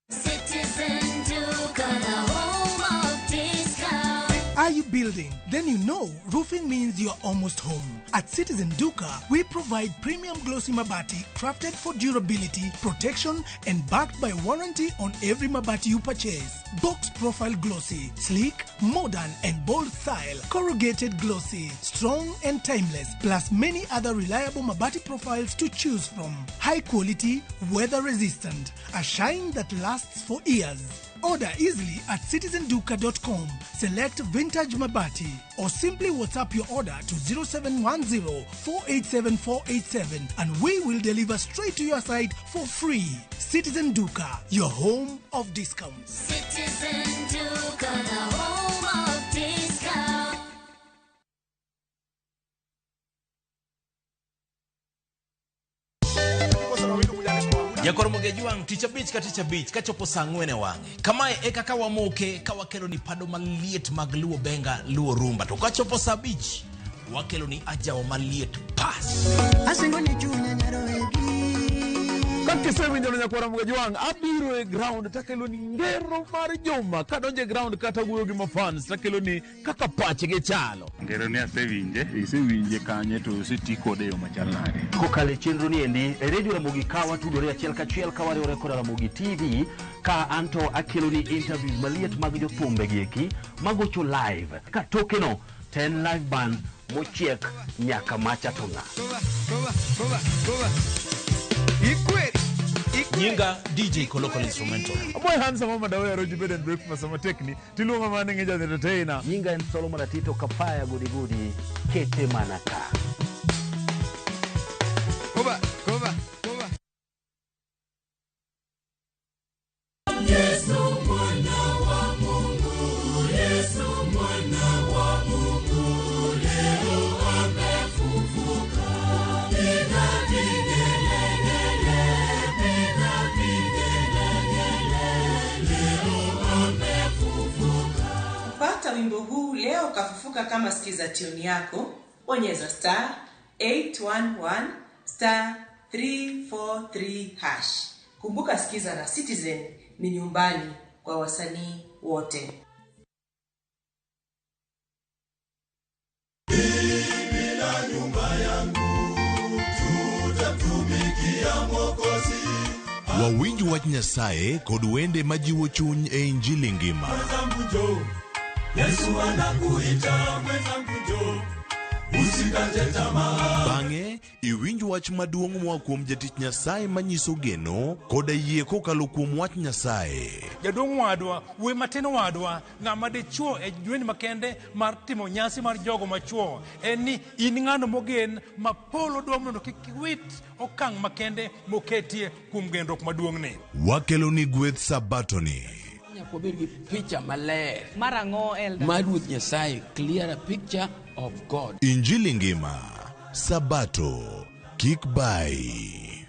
Citizen Duka, the home of discount. Are you building? Then you know roofing means you're almost home. At Citizen Duka, we provide premium glossy mabati crafted for durability, protection, and backed by warranty on every mabati you purchase. Box profile glossy, sleek, modern, and bold style. Corrugated glossy, strong and timeless, plus many other reliable mabati profiles to choose from. High quality, weather resistant, a shine that lasts for years. Order easily at citizenduka.com. Select Vintage Mabati or simply WhatsApp your order to 0710 487 487 and we will deliver straight to your site for free. Citizen Duka, your home of discounts. Citizen Duka, the home of discount. Jakoro Mogejwang' tich abich ka tich abich kachopo saa ang'wen e wang'e. Kamae e kaka wamoke ka wakelo ni pado maliet mag Luo Benga, Luo Rumba. To kachopo saa abich, wakelo ni ajawa maliet pas. Asingo ni chunya nyaroegi. Kakisewinjo no nyakwara Mogejwang' abiro e ground takelo ni ngero mar juma kadonjo e ground kata wuoyo gi mafans takelo ni kaka pachgi chalo. Ngero ni asewinje, isewinje kanye to oseti kode e yo machal nade? Kokalo e chenro ni endi e redio Ramogi ka watudore achiel kachiel ka wariwore koda Ramogi TV ka anto akelo ni interviews maliet mag jothumbe gi eki magocho live ka tokeno to en live band mochiek nyaka macha to ng'a. Nyinga DJ Kolokol Instrumental. Aboy handsome mama dawe roji bed and breakfast sama tekni tiluonga mana ni ja entertainer. Nyinga en Solomon Atito Kapaya gudi gudi kete mana ka. Koba, koba, koba. Yesu mwana wa Mungu, Yesu mwana wa Mungu, leo amefufuka. Piga vigelegele, piga vigelegele, leo amefufuka. Kupata wimbo huu leo kafufuka kama sikiza tune yako, bonyeza star 811 star 343 hash. Kumbuka sikiza na Citizen ni nyumbani kwa wasanii wote. Mimi na nyumba yangu tutamtumikia Mwokozi. Wawinj wach Nyasaye kod wende majiwo chuny e Injili ngima. Mwenzangu njoo, Yesu anakuita mwenzangu, njoo, usikate tamaa. Bang'e, iwinj wach maduong' moa kuom jatich Nyasaye manyiso geno koda yie kokalo kuom wach Nyasaye. Jaduong' wadwa, wuoyi matin wadwa, ng'ama dichuo e dweni makende mar timo nyasi mar jogo machuo en ni in ng'ano mogen ma polo dwa mondo kik iwit okang' makende moketie kuom genruok maduong'ni. Wakeloni gweth Sabatoni. Nyaka wabed gi picha maler Mar ang'o, Elder? mar Ruoth Nyasaye, clearer picture of God. Injili ngima. Sabato. Kik bayi.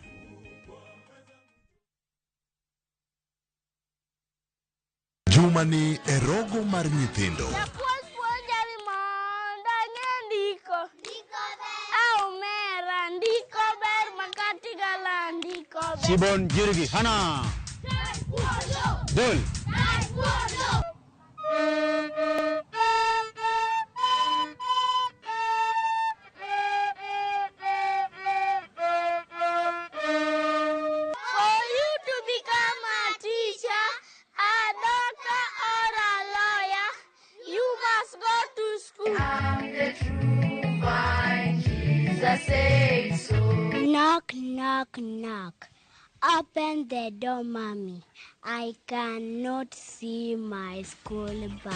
Jumani e rogo mar nyithindo. Japuonj puonja ni mondo ang'e ndiko. Aomera ndiko ber makati gala ndiko ber. Shibon Jirgi Hana. Dol. For you to become a teacher, a doctor or a lawyer, you must go to school. I'm the true vine, Jesus said so. Knock, knock, knock. Open the door, mommy. I cannot see my school bag.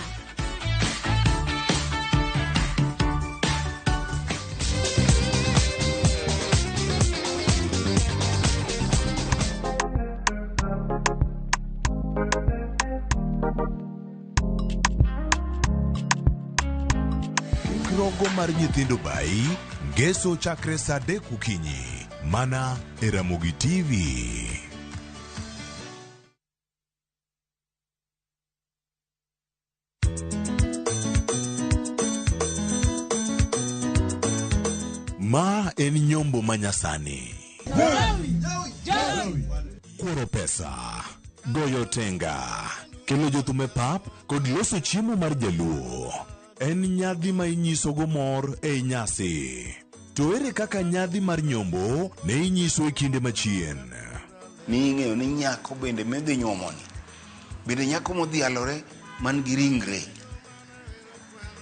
Kik rogo mar nyithindo bayi, ngeso chakre saa 3 okinyi. Mana e Ramogi TV. Ma en nyombo manyasani. Kworo pesa, goyo tenga, kelo jothum e pap kod loso chiemo mar jaluo. En nyadhi ma inyisogo mor ei nyasi. To ere kaka nyadhi mar nyombo ne inyiso e kinde machien? Ni ing'eyo ni nyako bende midhi nyuomoni bende nyako modhialore man gi ringre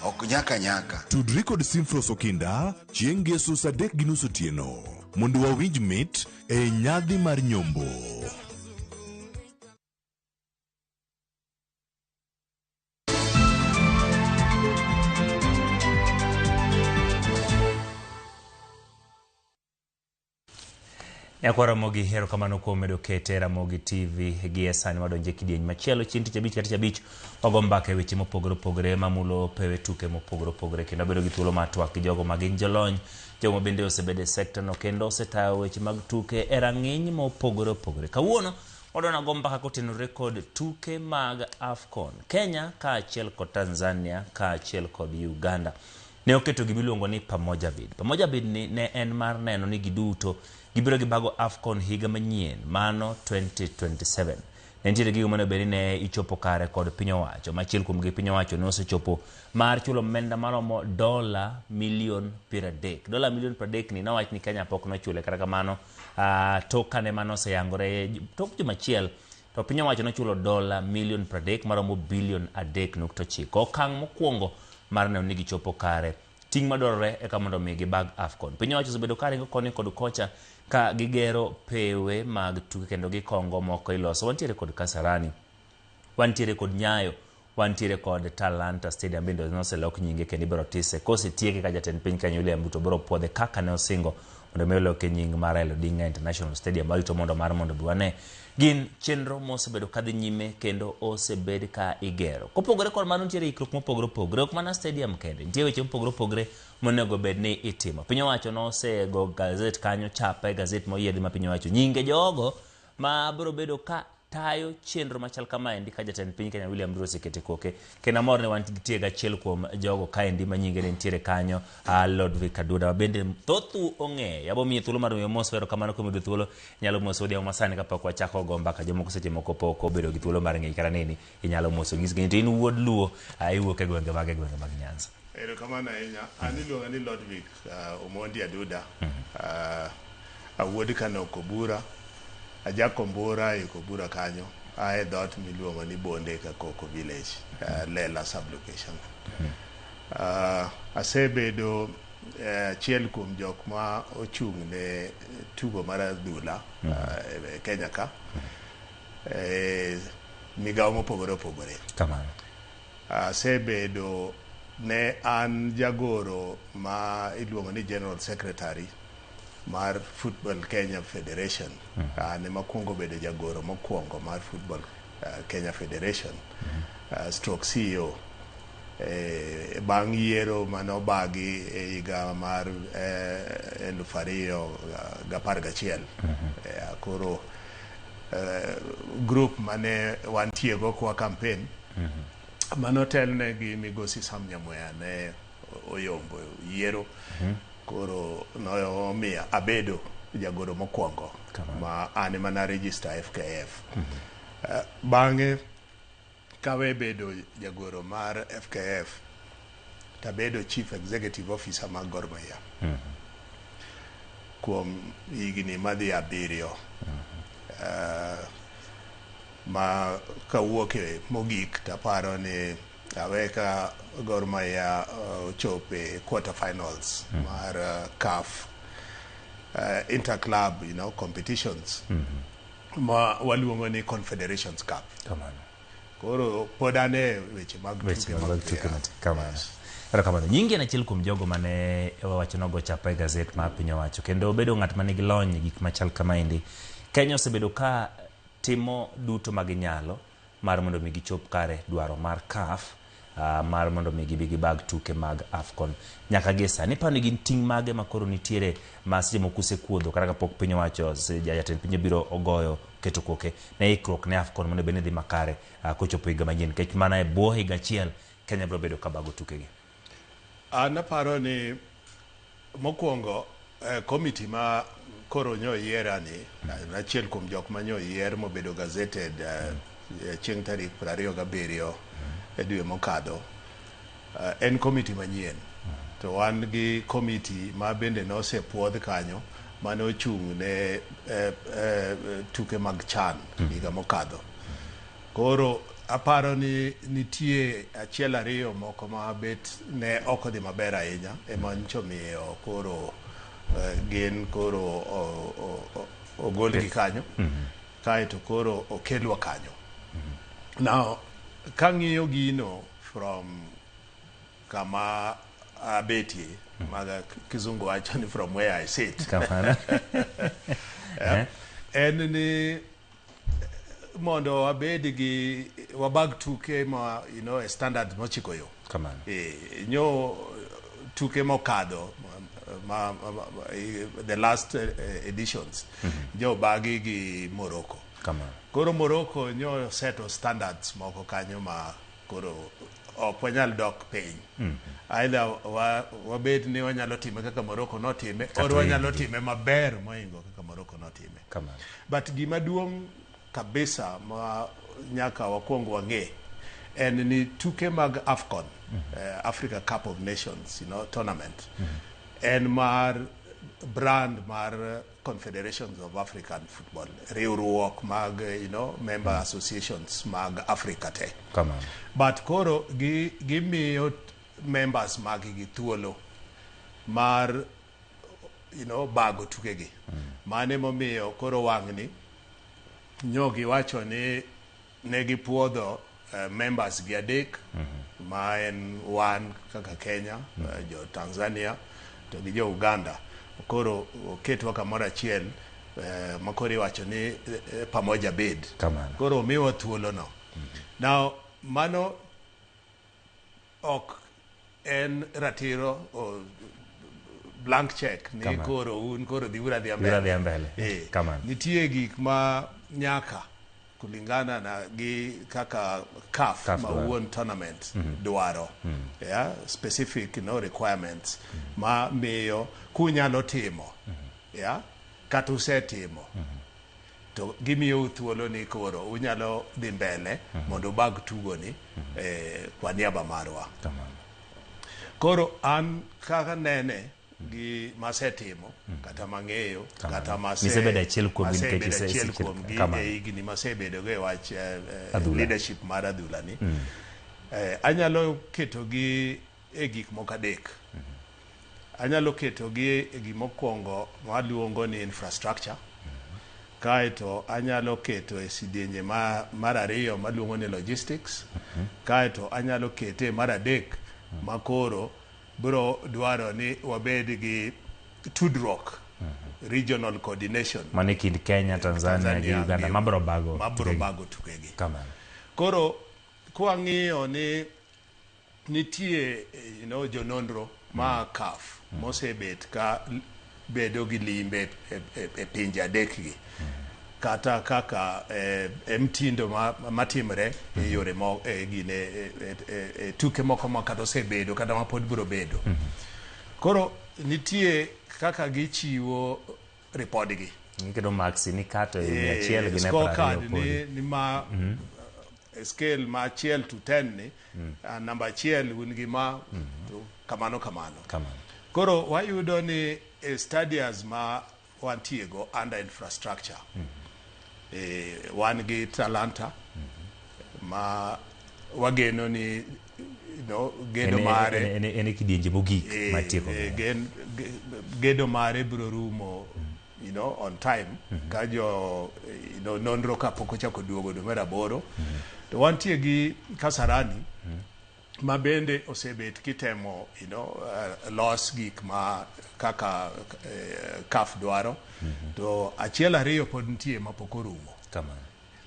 ok nyaka nyaka. Tudri kod Simfros Okinda chieng' ngeso saa 3:30 otieno mondo wawinj mit e nyadhi mar nyombo. Nyakwa Ramogi, erokamano kuom medo kete Ramogi TV gi e sani wadonje kidieny machielo chieng' tich abich ka tich abich wago mbaka e weche mopogore opogore mamulo pewe tuke mopogore opogore kendo wabedo gi thuolo mar twak gi jogo ma gin jolony, jogo ma bende osebedo e sekta no kendo osetayo weche mag tuke e rang'iny mopogore opogore. Kawuono wadwa go mbaka kotenore kod tuke mag AFCON. Kenya kaachiel kod Tanzania kaachiel kod Uganda ne oketo gima iluongo ni Pamoja Bid. Pamoja Bid ni ne en mar neno ni giduto gibiro gibago AFCON higa manyien mano 2027. Ne nitiere gigo mane obed ni ne ichopo kare kod piny owacho. Machiel kuom gi piny owacho ne osechopo mar chulo omenda maromo dola milion 30. Dola milion 30 ni nowach ni Kenya pok nochule kata kamano tok kane mano oseyangore tok juma achiel to piny owacho nochulo dola milion 30 maromo bilion 3.9. Okang' mokwongo mar neno ni gichopo kare ting' madwarore eka mondo mi gibag AFCON. Piny owacho osebedo ka ringo koni kod kocha ka gigero pewe mag tuke kendo gikongo moko iloso. Wantiere kod Kasarani, wantiere kod Nyayo, wantiere kod Talanta Stadium bende noselok nyinge kendo ibiro tise kosetieke ka jatend piny Kenya William Ruto biro puodhe kaka ne osingo mondo mi oloke nying mar Raila Odinga International Stadium. Warito mondo mar mondo bi wane gin chenro mosebedo kadhi nyime kendo osebed ka igero. Kopogore kod mano nitiere ikruok mopogore opogore, ok mana stadium kende, nitie weche mopogore opogore monego bed ni itimo. Piny owacho nosego gazet kanyo, chapa e gazet moyiedhi ma piny owacho nyinge jogo ma biro bedo ka tayo chenro machal kamaendi ka jatend piny Kenya William Ruto osekete koke. Kendo amor ni wantie gachiel kuom jogo kaendi ma nyinge ne nitiere kanyo, Lodwig Aduda ma bende thothu ong'eyo. Abo miye thuolo mar miyo mos erokamano kuom yudo thuolo. Inyalo moso odhiambo masani kapok wachako go mbaka. Jomoko seche moko pok obedo gi thuolo mar ng'eyi kata nini. Inyalo moso nyisgi ni to in wuod Luo, iwuok e gwenge mag e gwenge mag Nyanza. Erokamano ahinya. An iluonga ni Lodwig Omondi Aduda. Awuod Kano Kobura. Aja Kombura e Kobura kanyo. Ae dhoot miluongo ni Bonde Kakoko Village, Lela sub-location. Asebedo achiel kuom jok ma ochung' ne tugo mar adhula e Kenya ka e migawo mopogore opogore. Kamano. Asebedo ne an jagoro ma iluongo ni General Secretary mar Football Kenya Federation. An ema akwongo bedo jagoro mokwongo mar Football Kenya Federation stroke CEO bang' yiero mane obagi e higa mar 2011. Koro group mane wantie go kwa campaign manotelne gi migosi Sam Nyamweya ne oyombo yiero. Koro nomiyo abedo jagoro mokwongo ma an ema na register FKF. Bang'e kawe bedo jagoro mar FKF tabedo Chief Executive Officer mag Gor Mahia kuom higni madhi 7. Ma kawuok e mogik taparo ni awe ka Gor Mahia ochope quarter finals mar CAF interclub competitions ma waluongo ni Confederations Cup. Kamano. Koro pod an e weche mag Weche tuke mag mag tuke mpira. Kamano. Erokamano. Nyingi en achiel kuom jogo mane wawacho nogo chapa e gazet mar piny owacho kendo obedo ng'at ma nigi lony e gik machal kamaendi. Kenya osebedo ka timo duto ma ginyalo mar mondo mi gichop kare dwaro mar CAF mar mondo mi gibi gibag tuke mag AFCON. Nyaka gie sani iparo ni gin ting' mage ma koro nitiere ma seche moko usekuodho kata kapok piny owacho jatend piny obiro ogoyo keto koke ne ikruok ne AFCON mondo bed ni dhi makare kochopo higa manyien nikech mana e bwo higa achiel Kenya biro bedo ka bago tukegi. An aparo ni mokwongo committee ma koro nyo yiera ni achiel kuom jok ma nyo yier mobedo gazetted chieng' tarik 27 e dwe mokadho en committee manyien. To wan gi committee ma bende nosepuodh kanyo mane ochung' ne tuke mag CHAN higa mokadho. Koro aparo ni nitie achiel ariyo moko ma bet ne ok odhi maber ahinya ema nyocha omiyo koro gin koro ogolgi kanyo kaeto koro okelwa kanyo. Now kang'iyo gino from kama abetie maga kizungu wacho ni from where I sit. Kamano. En ni mondo wabed gi wabag tuke ma e standard mochiko yo. Kamano. Nyo tuke mokadho ma the last editions nyo bagi gi Morocco. Kamano. Koro Morocco nyo seto standards moko kanyo ma koro ok wanyal dok piny. Either wabed ni wanyalo time kaka Morocco notime Kata or wanyalo ohingi. time maber mohingo kaka Morocco notime. Kamano. But gima duong' kabisa ma nyaka wakwong wang'e en ni tuke mag AFCON, Africa Cup of Nations, tournament, en mar brand mar Confederations of African Football, riwruok mag member associations mag Africa te. Kamano. But koro gimiyo members mag gi thuolo mar bago tukegi. Mane momiyo koro wang'ni nyo giwacho ni ne gipuodho members gi adek ma en wan kaka Kenya, jo Tanzania to gi jo Uganda. Koro oketwa kamoro achiel ma koro iwacho ni pamoja bed. Kamano. Koro omiwa thuolo no. Now mano ok en ratiro o blank check ni Kamano. koro un koro dhiuru adhiya Dhiuru adhiya mbele. Kamano. Nitie gik ma nyaka kulingana na gi kaka CAF, CAF ma dwaro. wuon tournament dwaro. Yeah, specific requirements ma miyo kunyalo timo. Yeah, kata usetimo. To gimiyo thuolo ni koro unyalo dhi mbele mondo ubag tugo ni kwa niaba marwa. Kamano. Koro an kaka nene gi masetimo kata mang'eyo Kamano. kata mase Misebedo achiel kuomgi nikech masebedo ise- achiel ise- kuomgi kamano. e higni masebedogo e wach Adhula. leadership mar adhula ni anyalo ketogi e gik moko adek. Anyalo ketogi e gimokwongo maluongo ni infrastructure. Kaeto anyalo keto e sidienje mar ariyo maluongo ni logistics. Kaeto anyalo kete mar adek makoro biro dwaro ni wabed gi tudruok, regional coordination. Mano e kind Kenya, Tanzania gi Uganda mabro bago mabro tukegi. Bago tukegi. Kamano. Koro kwang'iyo ni nitie jononro ma CAF mosebet ka bedo gi limbe e pinje adekgi kata kaka e mtindo matimre e yore mo e gine e tuke moko ma kata osebedo kata ma pod biro bedo. Koro nitie kaka gichiwo ripodgi. Giketo maksi ni kato e 100 gi ne scorecard 20 podi. Ni ma e scale ma 1 to 10 ni namba 1 un gi ma to kamano kamano. Kamano. Koro wayudo ni e stadiums ma wantiego under infrastructure wan gi Talanta ma wageno ni gedo mare En e kidienje mogik matieko. Gedo mare biro rumo on time ka jo nonro kapok ochako duogo dwe mar 8. To wantie gi Kasarani ma bende osebet kitemo los gik ma kaka CAF dwaro to achiel ariyo pod nitie mapok orumo. Kamano.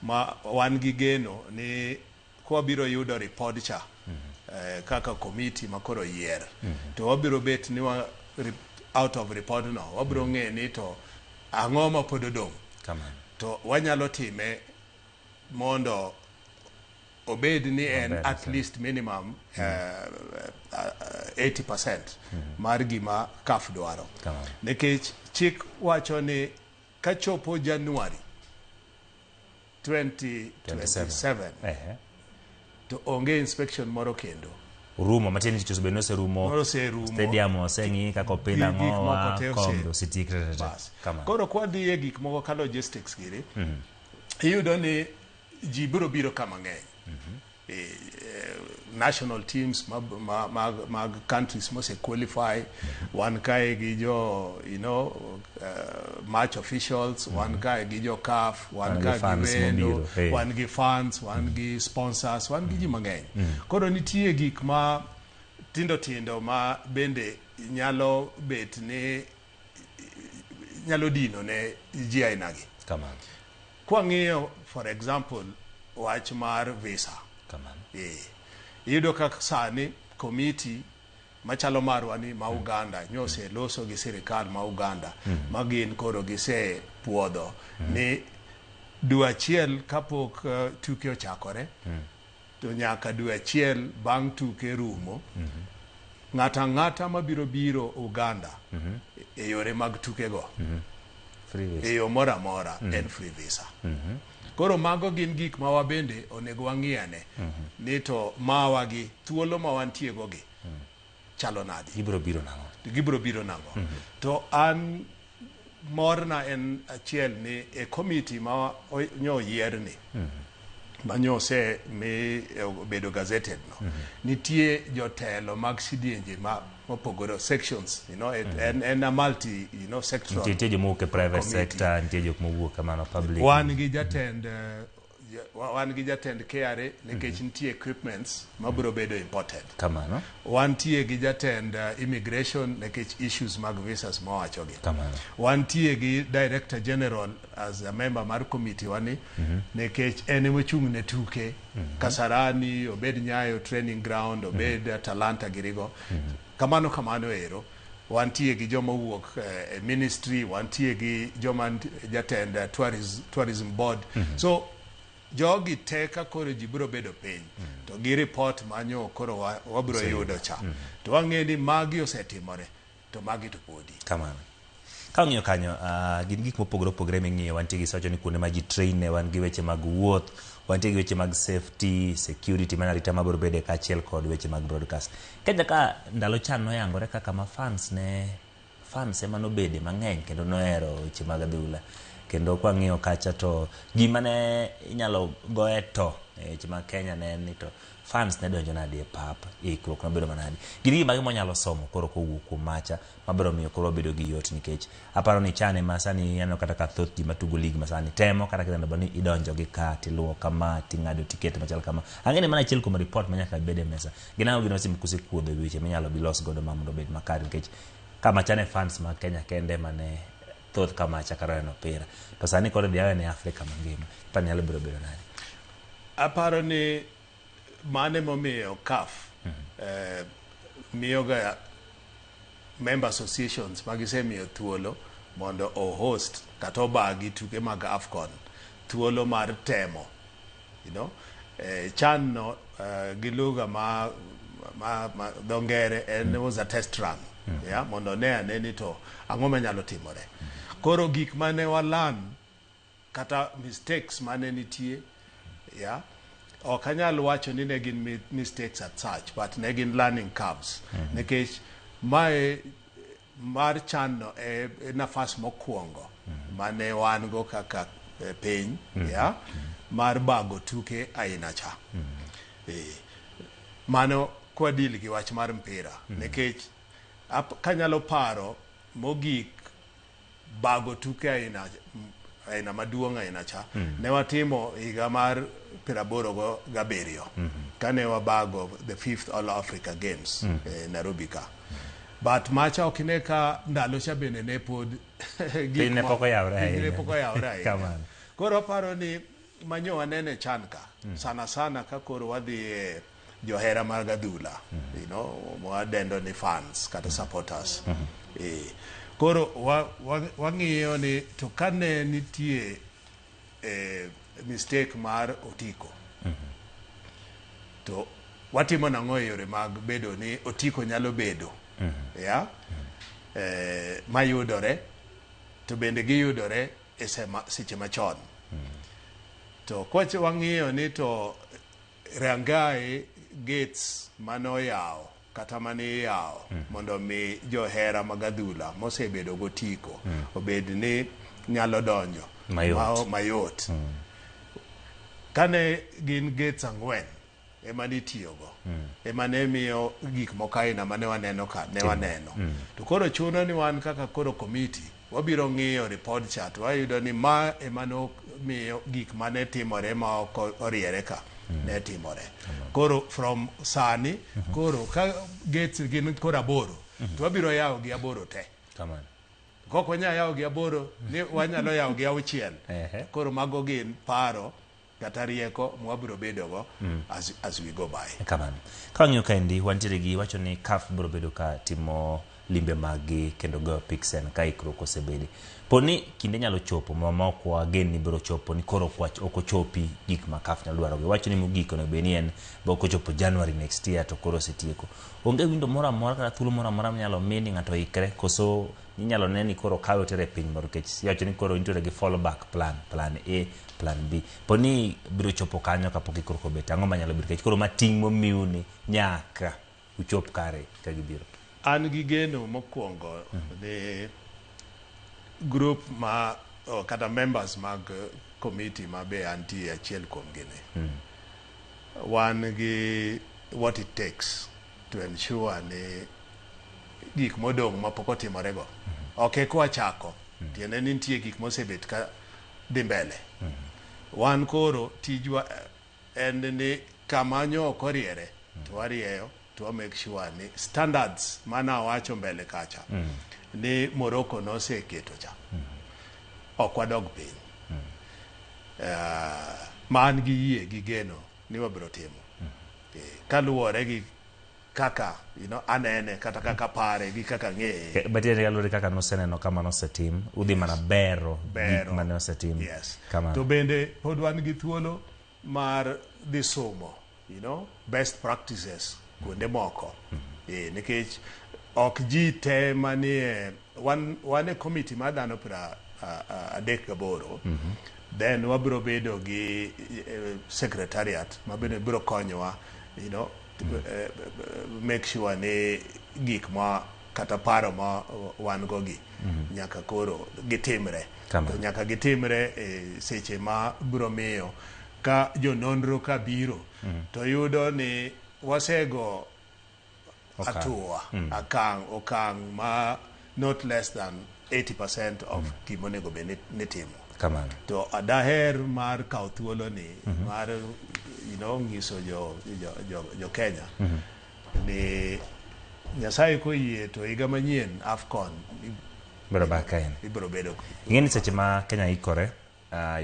Ma wan gi geno ni kwabiro yudo report cha kaka committee ma koro yier to wabiro bet ni out of report no wabiro ng'e ni to ang'o ma pod odong' Kamano. to wanyalo time mondo obed ni en Maber, at least minimum 80% mar gima CAF dwaro. Kamano. Nikech chik wacho ni kachopo January 2027 to onge inspection moro kendo. Rumo matiende ni tich osebedo ni oserumo. Oserumo. Stadium oseng'i kaka opila Gi gik moko ng'owa, te kombe osetiek te te te. Bas. Kamano. Koro kwadhi e gik moko ka logistics giri, iyudo ni ji biro biro ka mang'eny. National teams mag countries mose qualify, wan kae gi jo match officials, wan kae gi jo CAF, wan Wan gi kae gi fans wendo, mobiro, eh. wan gi fans, wan gi sponsors, wan gi ji mang'eny. Koro nitie gik ma tindo tindo ma bende nyalo bet ni nyalo dino ne ji ainagi. Kamano. Kwang'iyo for example wach mar visa. Kamano. Iyudo ka sani committee machalo marwa ni ma Uganda nyose loso gi sirikal ma Uganda ma gin koro gise puodho ni dwe achiel kapok tuke ochakore to nyaka dwe achiel bang' tuke rumo ng'ato ang'ata mabiro biro Uganda e yore mag tukego Free visa. e yo moro amora en free visa. Koro mago gin gik ma wabende onego wang'i ane ni to mawa gi thuolo ma wantiego gi chalo nadi. Gibiro biro nang'o? Gibiro biro nang'o? To an morna en achiel ni e committee ma nyo yier ni ma nyo osemi obedo gazetted no nitie jotelo mag sidienje ma mopogore sections en a multi sectoral Nitie jomowuok e private committee. Sector, nitie jok mowuok kamano public. Wan gi jatend wan gi jatend KRA nikech nitie equipments mabiro bedo imported. Kamano. Wantie gi jatend immigration nikech issues mag visas mawachogi. Kamano. Wantie gi director general as a member mar committee wani nikech en emochung' ne tuke Kasarani, obed Nyayo training ground, obed Talanta girigo kamano kamano ero. Wantie gi joma owuok e ministry, wantie gi joma jatend tourism board. So jogi te ka koro ji biro bedo piny to gi report manyo koro wabiro Oseyudo. Yudo cha to wang'e ni magi osetimore to magi to podi. Kamano. Ka wang'iyo kanyo, gin gik mopogore opogore ming'iyo. Wantie gi sawacho ni kuonde ma ji train e, wan gi weche mag wuoth, wantie gi weche mag safety, security, mana arita mabiro bede kaachiel kod weche mag broadcast. Kenya ka ndalo chan noyangore kaka ma fans ne fans ema nobede mang'eny kendo nohero weche mag adhula. Kendo kwang'iyo kacha to gima ne inyalo goye to e weche mag Kenya ne en ni to fans ne donjo nadi e pap, ikruok nobedo manadi. Gin gik mage mwanyalo somo koro kowuok kuom macha mabiro miyo koro wabedo gi yot nikech aparo ni CHAN ema sani aneno kata ka thoth ji matugo league masani temo kata kineno ni idonjo gi ka tiluwo kama ting'ado tiket machal kama. Ang'e ni mano achiel kuom report ma nyaka bed e mesa. Gin ang'o gini wasim kusekuodho e weche minyalo bi los godo ma mondo obed makare nikech kama cha ne fans mag Kenya kende mane thoth kamacha kar neno opira to sani koro idhi awe ne Afrika mangima iparo ni nyalo biro bedo nade? Aparo ni mano emomiyo CAF miyoga member associations ma gisemiyo thuolo mondo o host kata obagi tuke mag AFCON thuolo mar temo CHAN no gi lugha ma dho ngere en was a test run, yeah, mondo ne ane ni to ang'o manyalo timore. Koro gik mane walan kata mistakes mane nitie, yeah, ok anyal wacho ni ne gin mistakes at such, but ne gin learning curves, nikech mae mar CHAN no e nafas mokwongo mane wan go kaka piny, yeah, mar bago tuke aina cha. Mano kwa deal gi wach mar mpira, nikech kanyalo paro mogik bago tuke aina maduong' aina cha ne watimo higa mar 87 kane wabago the fifth All Africa Games Nairobi ka. But macha ok ine ka ndalo cha bende ne pod gik Piny ne pok oyawre piny ne ahinya. Pok oyawre ahinya. Kamano. Koro aparo ni manyo wanene CHAN ka sana sana ka koro wadhi e johera mag adhula, mwadendo ni fans kata supporters. Koro wang'iyo ni to kane nitie mistake mar otiko to watimo nang'o e yore mag bedo ni otiko nyalo bedo, yeah? Mayudore to bende giyudore e seche machon to kwache wang'iyo ni to rangae gates manoyawo kata mane iyawo mondo mi johera mag adhula mosebedo gotiko obed ni nyalo donjo mayot. Mayot. Kane gin gates 4 ema nitiyogo ema ne miyo gik moko aina mane waneno ka ne waneno to koro chuno ni wan kaka koro committee wabiro ng'iyo report cha to wayudo ni ma ema nomiyo gik mane timore ma ok oriere ka ne timore. Koro from sani koro ka gates gin koro 8 to wabiro yawo gi 8 te. Kamano. Kok wanyal yawo gi 8 ni wanyalo yawo gi 6. Koro mago gin paro kata rieko mwabiro bedogo as we go by. Kamano. Ka wang'iyo kaendi wantiere gi wacho ni CAF biro bedo ka timo limbe maggi kendo goyo piksen ka ikruok osebede. Po ni kinde nyalo chopo ma ok wagen ni biro chopo ni koro ok ochopi gik ma CAF nyalo dwaro gi. Wacho ni mogik onego bed ni en ba ok ochopo January next year to koro osetieko. Onge window moro amora kata thuolo moro amora minyalo mi ni ng'ato oikre koso inyalo ne ni koro kawe otere e piny moro nikech iwacho ni koro intiere gi fallback plan, plan A, plan B. Po ni biro chopo kanyo kapok ikruok obet, ang'o manyalo biro nikech koro ma ting' momiu ni nyaka uchop kare ka gibiro. An gi geno mokwongo ni group ma kata members mag committee ma be antie achiel kuom gi ni wan gi what it takes to ensure ni gik modong' mapok otimore go ok eka wachako. Tiende ni nitie gik mosebet ka dhi mbele. Wan koro tijwa en ni kama nyo ok oriere to warieyo to wa make sure ni standards mana awacho mbele kacha ni Morocco noseketo cha ok wadog piny. Ma an gi yie gi geno ni wabiro timo. Kaluwore gi kaka anene kata kaka pare gi kaka ng'eye. Matiende kaluwore kaka noseneno kama nosetim, udhi mana bero gik Bero. mane osetim. Yes. Kamano. To bende pod wan gi thuolo mar dhi somo best practices kuonde moko. Nikech ok ji te manie wan e committee mar dhano 38, then wabiro bedo gi secretariat ma bende biro konyowa make sure ni gik ma kata paro ma wan go gi nyaka koro gitimre. Kamano. To nyaka gitimre e seche ma biro miyo ka jononro ka biro to yudo ni wasego Okang'. hatua akang' okang' ma not less than 80% of gima onego bed ni nitimo. Kamano. To daher mar kawo thuolo ni mar nyiso jo Kenya ni Nyasaye koyie to higa manyien AFCON Biro bak kaendi. ibiro bedo Ing'e ni seche ma Kenya ikore,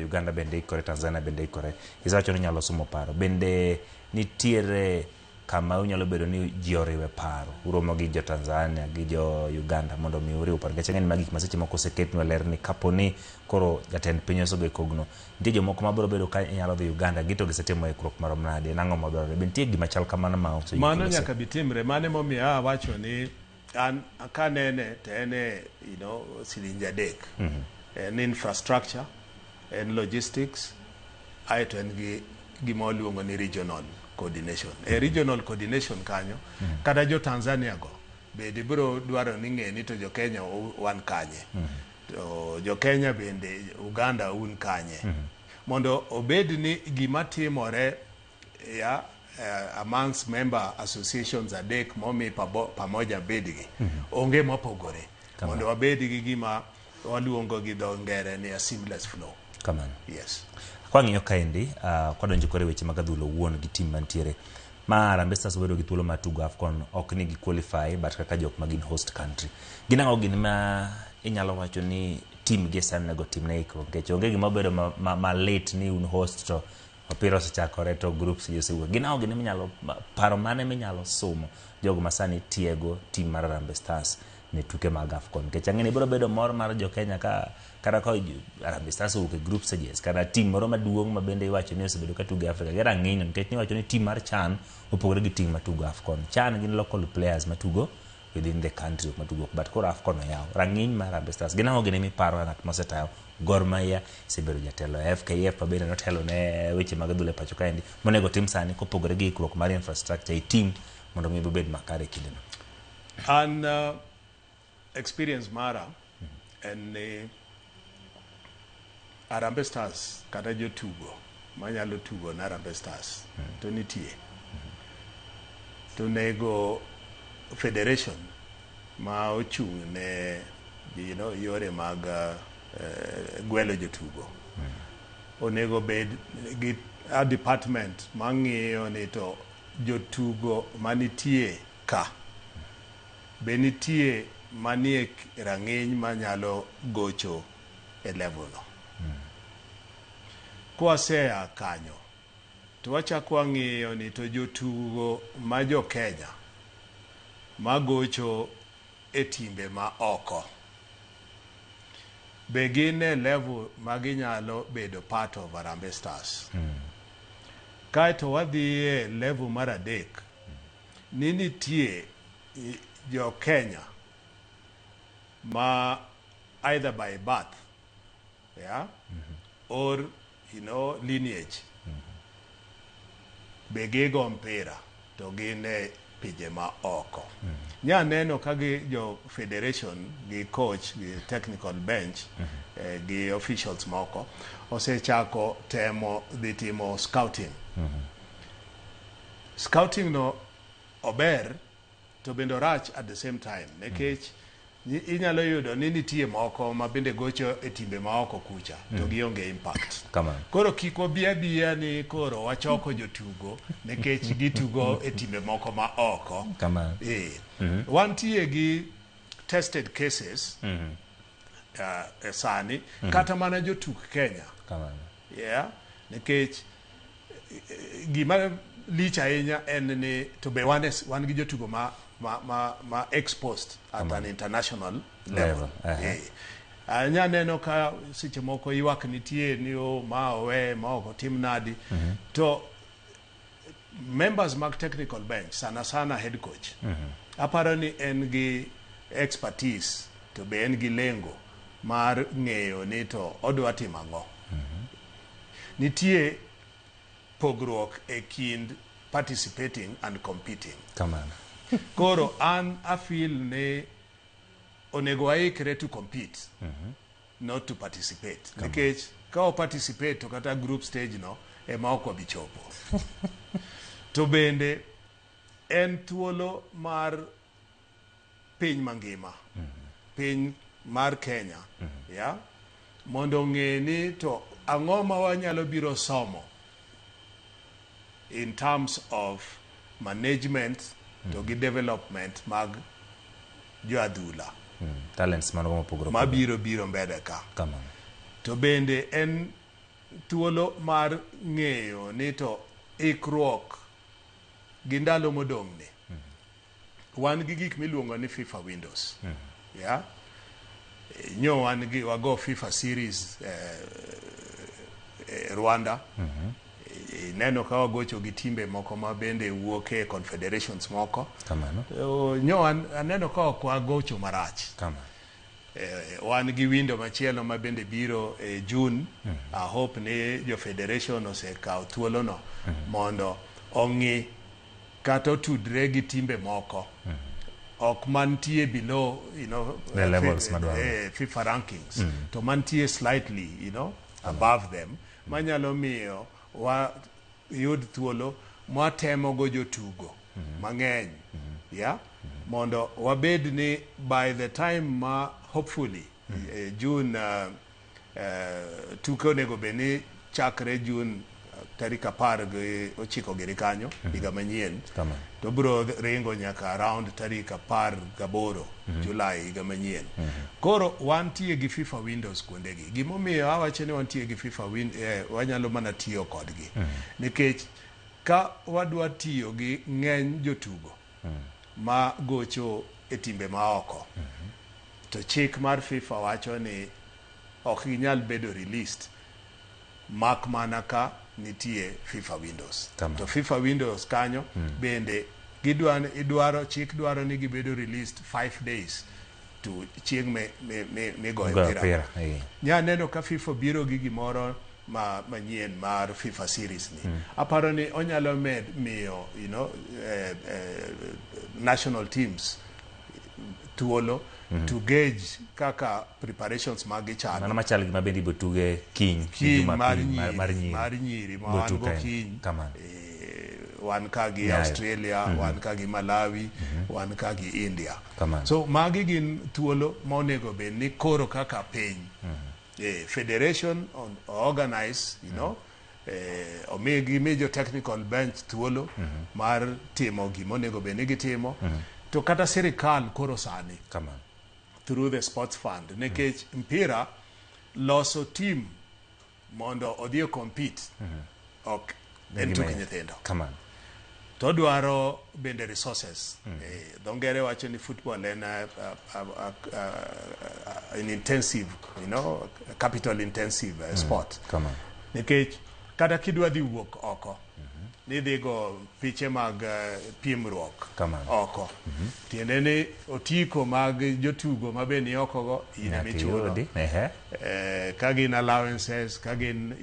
Uganda bende ikore, Tanzania bende ikore. Isewacho ni inyalo sumo paro. Bende nitiere kama unyalo bedo ni ji oriwe paro. Uromo gi jo Tanzania gi jo Uganda mondo mi uriw paro. Nikech ang'e ni magi gik ma seche moko oseketnwa ler ni kapo ni koro jatend piny osego kogno, nitie jomoko ma biro bedo ka inyalo dhi Uganda gi to gisetimo ikruok marom nade, en ang'o madwarore. Be nitie gima chal kamano ma oseyudo Mano lose? nyaka bi timre. Mano emomiyo awacho ni an kanene to en e silingi 3. En infrastructure, en logistics, aeto en gi gima waluongo ni regional coordination. E regional coordination kanyo, kata jo Tanzania go bende biro dwaro ni ng'e ni to jo Kenya wan kanye. To jo Kenya bende Uganda un kanye. Mondo obed ni gima timore ya amongst member associations 3 momi pamoja bedgi onge mopogore. Mondo wabed gi gima waluongo gi dho ngere ni a seamless flow. Kamano. Yes. Kwang'iyo kaendi, kwadonjo kore weche mag adhula owuon gi team mantiere. Ma Harambee Stars obedo gi thuolo mar tugo AFCON, ok ni gi qualify, but kaka jok ma gin host country. Gin ang'o gin ma inyalo wacho ni team gi sani onego timne ikruok? Nikech onge gima bedo malit ni un host to opira osechakore to groups ji osewuok. Gin ang'o gin minyalo, paro mane minyalo sumo jogo ma sani tiego team mar Harambee Stars ne tuke mag AFCON? Nikech ang'e ni biro bedo mor mar jo Kenya ka kata ka Harambee Stars owuok e group stages, kata team moro maduong' ma bende iwacho ni osebedo ka tugo e Africa. Gi rang'iny no, nikech niwacho ni team mar CHAN opogore gi team matugo AFCON. CHAN gin local players matugo within the country, ok matugo, but koro AFCON oyaw. Rang'iny mar Harambee Stars, gin ang'o gini miparo ka ng'at mosetayo Gor Mahia, isebedo jatelo e FKF ma bende notelo ne weche mag adhula e pacho kaendi, monego tim sani kopogore gi ikruok mar infrastructure e team mondo mi obed makare e kindeno? An experience mara en ni Harambee Stars kata jotugo manyalo tugo ne Harambee Stars to nitie. To nego federation ma ochung' ne yore mag gwelo jotugo onego bed gi a department mang'iyo ni to jotugo manitie ka be nitie manie rang'iny manyalo gocho e level no. Kwasea kanyo to wachako wang'iyo ni to jotugo ma jo Kenya magocho e timbe ma oko be gin e level ma ginyalo bedo part of Harambee Stars. Kaeto wadhi e level mar 3 ni nitie jo Kenya ma either by birth, yeah, or lineage be gigo mpira to gin e pinje ma oko. Nya neno ka gi jo federation gi coach gi technical bench gi officials moko osechako temo dhi timo scouting. Scouting no ober to bende orach at the same time, nikech inyalo yudo ni nitie moko ma bende gocho e timbe ma oko kucha to gionge impact. Kamano. Koro kik wabi abiya ni koro wachoko jotugo nikech gitugo e timbe moko ma oko. Kamano. Wantie gi tested cases e sani kata mana jotuk Kenya. Kamano. Yeah, nikech gima lich ahinya en ni to be wan gi jotugo ma exposed at an international level. Anya neno ka seche moko ywak nitie ni o ma owe ma ok otim nadi. To members mag technical bench, sana sana head coach, aparo ni en gi expertise to be en gi lengo mar ng'eyo ni to odwa timo ang'o. Nitie pogruok e kind participating and competing. Kamano. Koro an afeel ni onego waikre to compete not to participate nikech ka wa participate to kata group stage no ema ok wabi chopo. To bende en thuolo mar piny mangima, piny mar Kenya, yeah? Mondo ong'e ni to ang'o ma wanyalo biro somo in terms of management to gi development mag jo adhula Talents manogo mopogore opogore. Mabiro biro mbele ka. Kamano. To bende en thuolo mar ng'eyo ni to ikruok gi ndalo modong' ni wan gi gik miluongo ni FIFA windows, yeah? Nyo wan gi wago FIFA series Rwanda. Ineno ka wagocho gi timbe moko ma bende wuok e confederations moko. Kamano. Nyo aneno ka ok wagocho marach. Kamano. Wan gi window machielo ma bende biro e June. I hope ni jo federation osekawo thuolono mondo ong'i kata otudre gi timbe moko ok mantie below the levels madwarore. FIFA rankings to mantie slightly above them, manyalo miyo wa yud thuolo mwatemogo jotugo mang'eny, yeah, mondo wabed ni by the time ma hopefully June tuke onego bed ni chakre June tarik 19 giri kanyo higa manyien Kamano. To biro ringo nyaka around tarik 18 July higa manyien. Koro wantie gi FIFA windows kuondegi. Gimomiyo awacho ni wantie gi FIFA wanyalo mana tiyo kodgi nikech ka wadwa tiyo gi ng'eny jotugo ma gocho e timbe maoko to chik mar FIFA wacho ni ok ginyal bedo released mak mana ka nitie FIFA windows. Kamano. To FIFA windows kanyo bende gidwa idwaro, chik dwaro ni gibedo released 5 days to chieng' migoyo Goyo mpira. mpira. Nya neno ka FIFA biro gi gimoro ma manyien mar FIFA series ni. Aparo ni onyalo med miyo national teams thuolo to gauge kaka preparations magi chalo. Mano machal gi ma bende ibo tuge kiny. Kiny mar Jumapil, nyiri, mar nyiri. Mar nyiri ma Ibo wan tug go kae. kiny. Kamano. Wan ka gi Nyayo. Australia, wan ka gi Malawi, wan ka gi India. Kamano. So magi gin thuolo ma onego bed ni koro kaka piny federation organize omi gimi jo technical bench thuolo mar timo gima onego bed ni gitimo, to kata sirikal koro sani Kamano. Through the sports fund, nikech mpira loso team mondo odhi o compete ok en tuk Gima- nyithindo. Kamano. To dwaro bende resources. Dho ngere wacho ni football en an intensive capital intensive sport Kamano. Nikech kata kidwa dhi wuok oko nidhi go piche mag piemruok Kamano. Oko, tiende ni otiko mag jotugo ma be ni oko go in Nyaka emichulo. iyudi. Ehe. Ka gin allowances, ka gin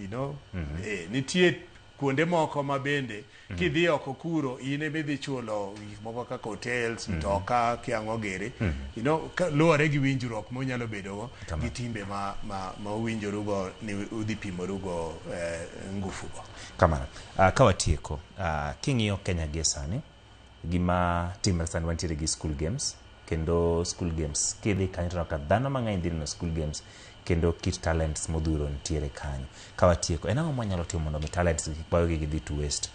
nitie kuonde moko ma bende kidhi oko kuro in emidhi chulo gik moko kaka hotels, mtoka, kiang'o giri luwore gi winjruok munyalo bedogo gi timbe ma uwinjorugo ni udhi pimorugo ngufu go. Kamano. Ka watieko, king'iyo Kenya gie sani, gima timre sani, wantiere gi school games, kendo school games kidhi kanyo to ineno ka dhano mang'eny dhi neno school games, kendo kit talents modhuro nitiere kanyo. Ka watieko, en ang'o mwanyalo timo mondo mi talents gi kik wawegi gidhi to waste?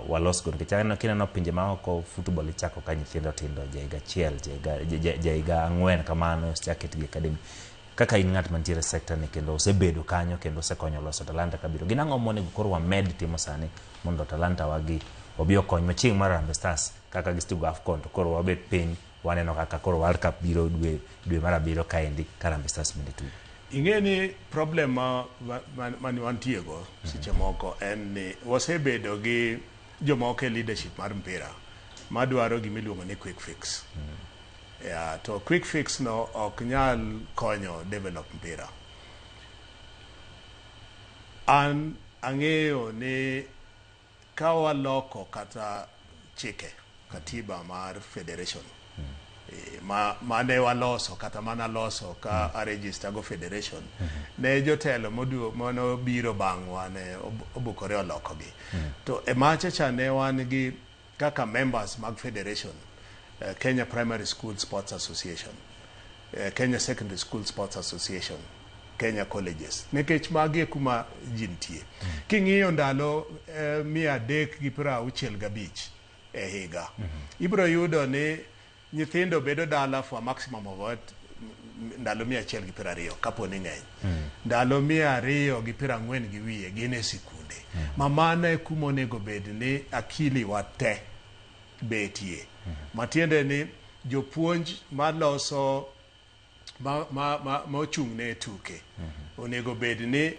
Walos go nikech aneno kineno pinje maoko football ichako ka nyithindo tindo, ja higa 1, ja higa 4 kamano osechak ketgi e academy. Kaka in ng'at mantiere e sector ni kendo osebedo kanyo kendo osekonyo loso talanta kabiro, gin ang'o monego koro wamed timo sani mondo talanta wagi obi okony chieng' mar Harambee Stars kaka gisetugo AFCON, to koro wabet piny waneno kaka koro World Cup biro dwe mar 7 kaendi ka Harambee Stars bende tugo? Ing'e ni problem ma wantiego seche moko en ni wasebedo gi jomoko e leadership mar mpira madwaro gimiluongo ni quick fix. Yeah, to quick fix no ok nyal konyo develop mpira. An ang'eyo ni ka waloko kata chike katiba mar federation. Ma mane waloso kata mana loso ka a register go federation ne jotelo moduo manobiro bang'wa ne obukore olokogi. To e macha cha ne wan gi kaka members mag federation, Kenya Primary School Sports Association, Kenya Secondary School Sports Association, Kenya Colleges, nikech magi e kuma ji nitie. King'iyo ndalo 365 e higa, ibiro yudo ni nyithindo bedo dala for a maximum of what, ndalo 120 kapo ni ng'eny. Ndalo 240 gi wiye gin e sikunde. Ma mano e kuma onego bed ni akili wa te betie. Matiende ni jopuonj maloso ma ochung' ne tuke onego bed ni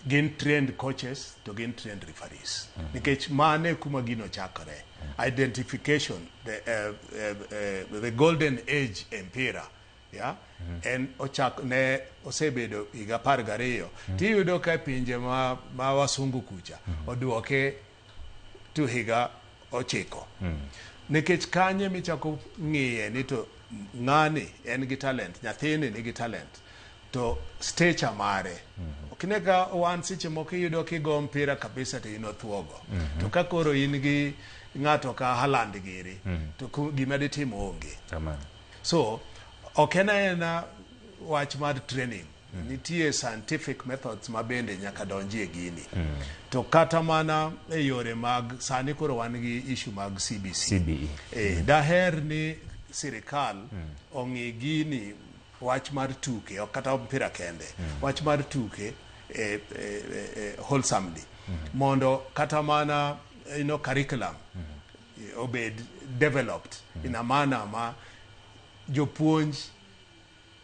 gin trained coaches to gin trained referees. Nikech mano e kuma gino chakore. Identification, the golden age e mpira, yeah? En ochak ne osebedo higa 12. Tiyudo ka pinje ma wasungu kucha oduoke to higa 9. Nikech kanye michako ng'iye ni to ng'ani en gi talent, nyathini nigi talent, to stature mare. Ok ne ka wan seche moko iyudo kigo mpira kabisa to in othuogo. To ka koro in gi ng'ato ka Haaland giri, to gima ditimo onge. So, ok en aena wach mar training. Nitie scientific methods ma bende nyaka donjie gini. To kata mana e yore mag sani koro wan gi issue mag CBC. CBE. Daher ni sirikal ong'i gini, wach mar tuke, ok kata mpira kende, wach mar tuke wholesomely, mondo kata mana curriculum obed developed in a manner ma jopuonj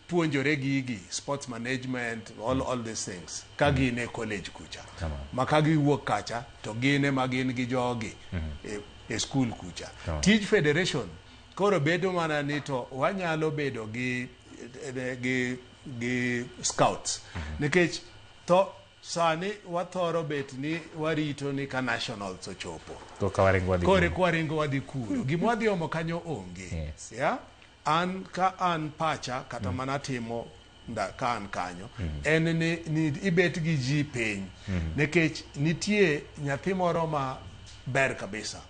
puonjore gigi, sports management, all these things, ka gin e college kucha, ma ka giwuok kacha to gin ema gin gi jogi e school kucha. Tij federation koro bedo mana ni to wanyalo bedo gi scouts, nikech to sani wathoro bet ni warito ni ka nationals ochopo Koka waringo wadhi koro kuno. Kwaringo wadhi kuro, gima wadhi omo kanyo onge. Yeah? An ka an pacha kata mana timo ka an kanyo en ni ibet gi ji piny, nikech nitie nyathi moro ma ber kabisa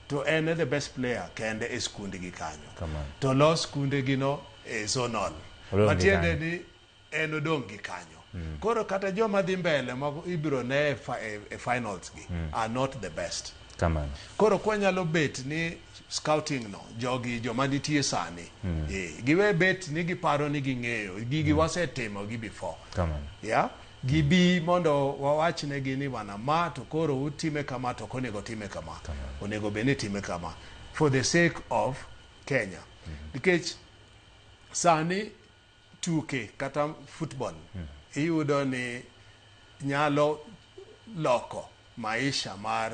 to en e the best player kende e skundgi kanyo. Kamano. To los skundegi no e zonal. Odong' gi Matiende kanyo. ni en odong' gi kanyo. Koro kata joma dhi mbele moko ibiro ne e finals gi are not the best. Kamano. Koro kwanyalo bet ni scouting no, jogi joma nitie sani, giwe bet ni giparo ni ging'eyo gigi, wasetimo gi before. Kamano. Yeah? Gibi mondo wawachnegi ni bana ma to koro utime kama, to ok onego time kama, onego bed ni time kama for the sake of Kenya, nikech sani tuke kata football iyudo ni nyalo loko maisha mar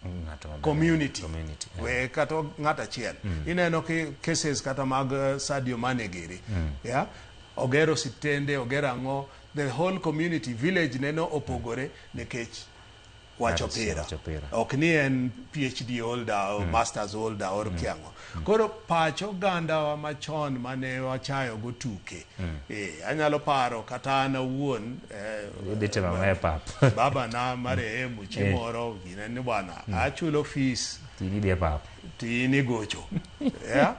Ng'ato maber. community, Community. We kata ng'at achiel. Ineno ki cases kata mag Sadio Mane giri, yeah? Ogero osiptende, ogero ang'o, the whole community, village neno opogore nikech wach opira. Wach opira. Ok ni en PhD holder or masters holder or kiang'o. Koro pach ogandawa machon mane wachayo go tuke, anyalo paro kata an awuon, Idhi timo ang'o e pap? Baba na marehemu chieng' moro gine ni bwana achulo fees To in idhi e pap. To in igocho, yeah?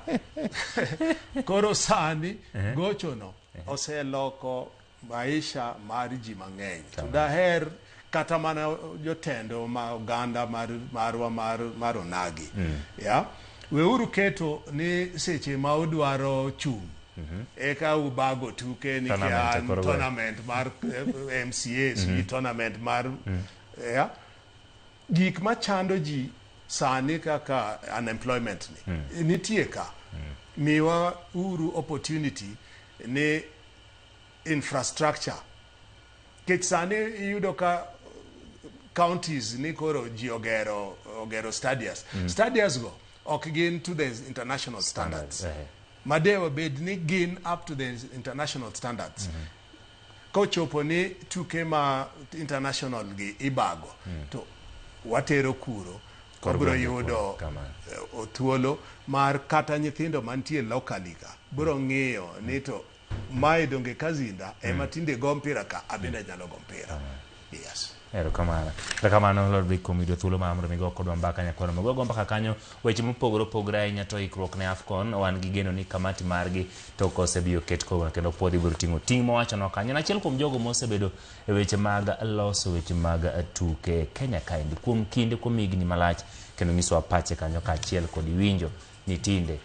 Koro sani gocho no oseloko maisha mar ji mang'eny, to daher kata mana jotendo ma oganda marwa mar onagi, yeah? Weuru keto ni seche ma udwaro chung' eka ubago tuke ni Tournament kia e kor gweng'. Tournament mar MCA, sijui tournament mar, yeah? Gik machando ji sani kaka unemployment ni nitie ka, miwa uru opportunity ni infrastructure, kech sani iyudo ka counties ni koro ji ogero stadiums. Stadiums go ok gin to the international standards. Madewa bed ni gin up to the international standards, kochopo ni tuke ma international gi ibago to watero kuro. Kor Wabiro gwenge yudo kamano. Thuolo mar kata nyithindo mantie locally ka biro ng'iyo ni to mae donge kazinda ema tinde go mpira ka abende anyalo go mpira. Yes. Erokamano. Erokamano Lord Vic kuom yudo thuolo mar mondo mi go kodwa mbaka nyakwano. Wago go mbaka kanyo weche mopogore opogore ahinya to ikruok ne AFCON wan gi geno ni kamati margi to kosebi oket kowuono kendo puodhi biro ting'o ting' mowachono kanyo. En achiel kuom jogo mosebedo e weche mag loso weche mag tuke Kenya kaendi kuom kinde kuom higni malach kendo nyisowa pache kanyo kaachiel kod winjo ni tinde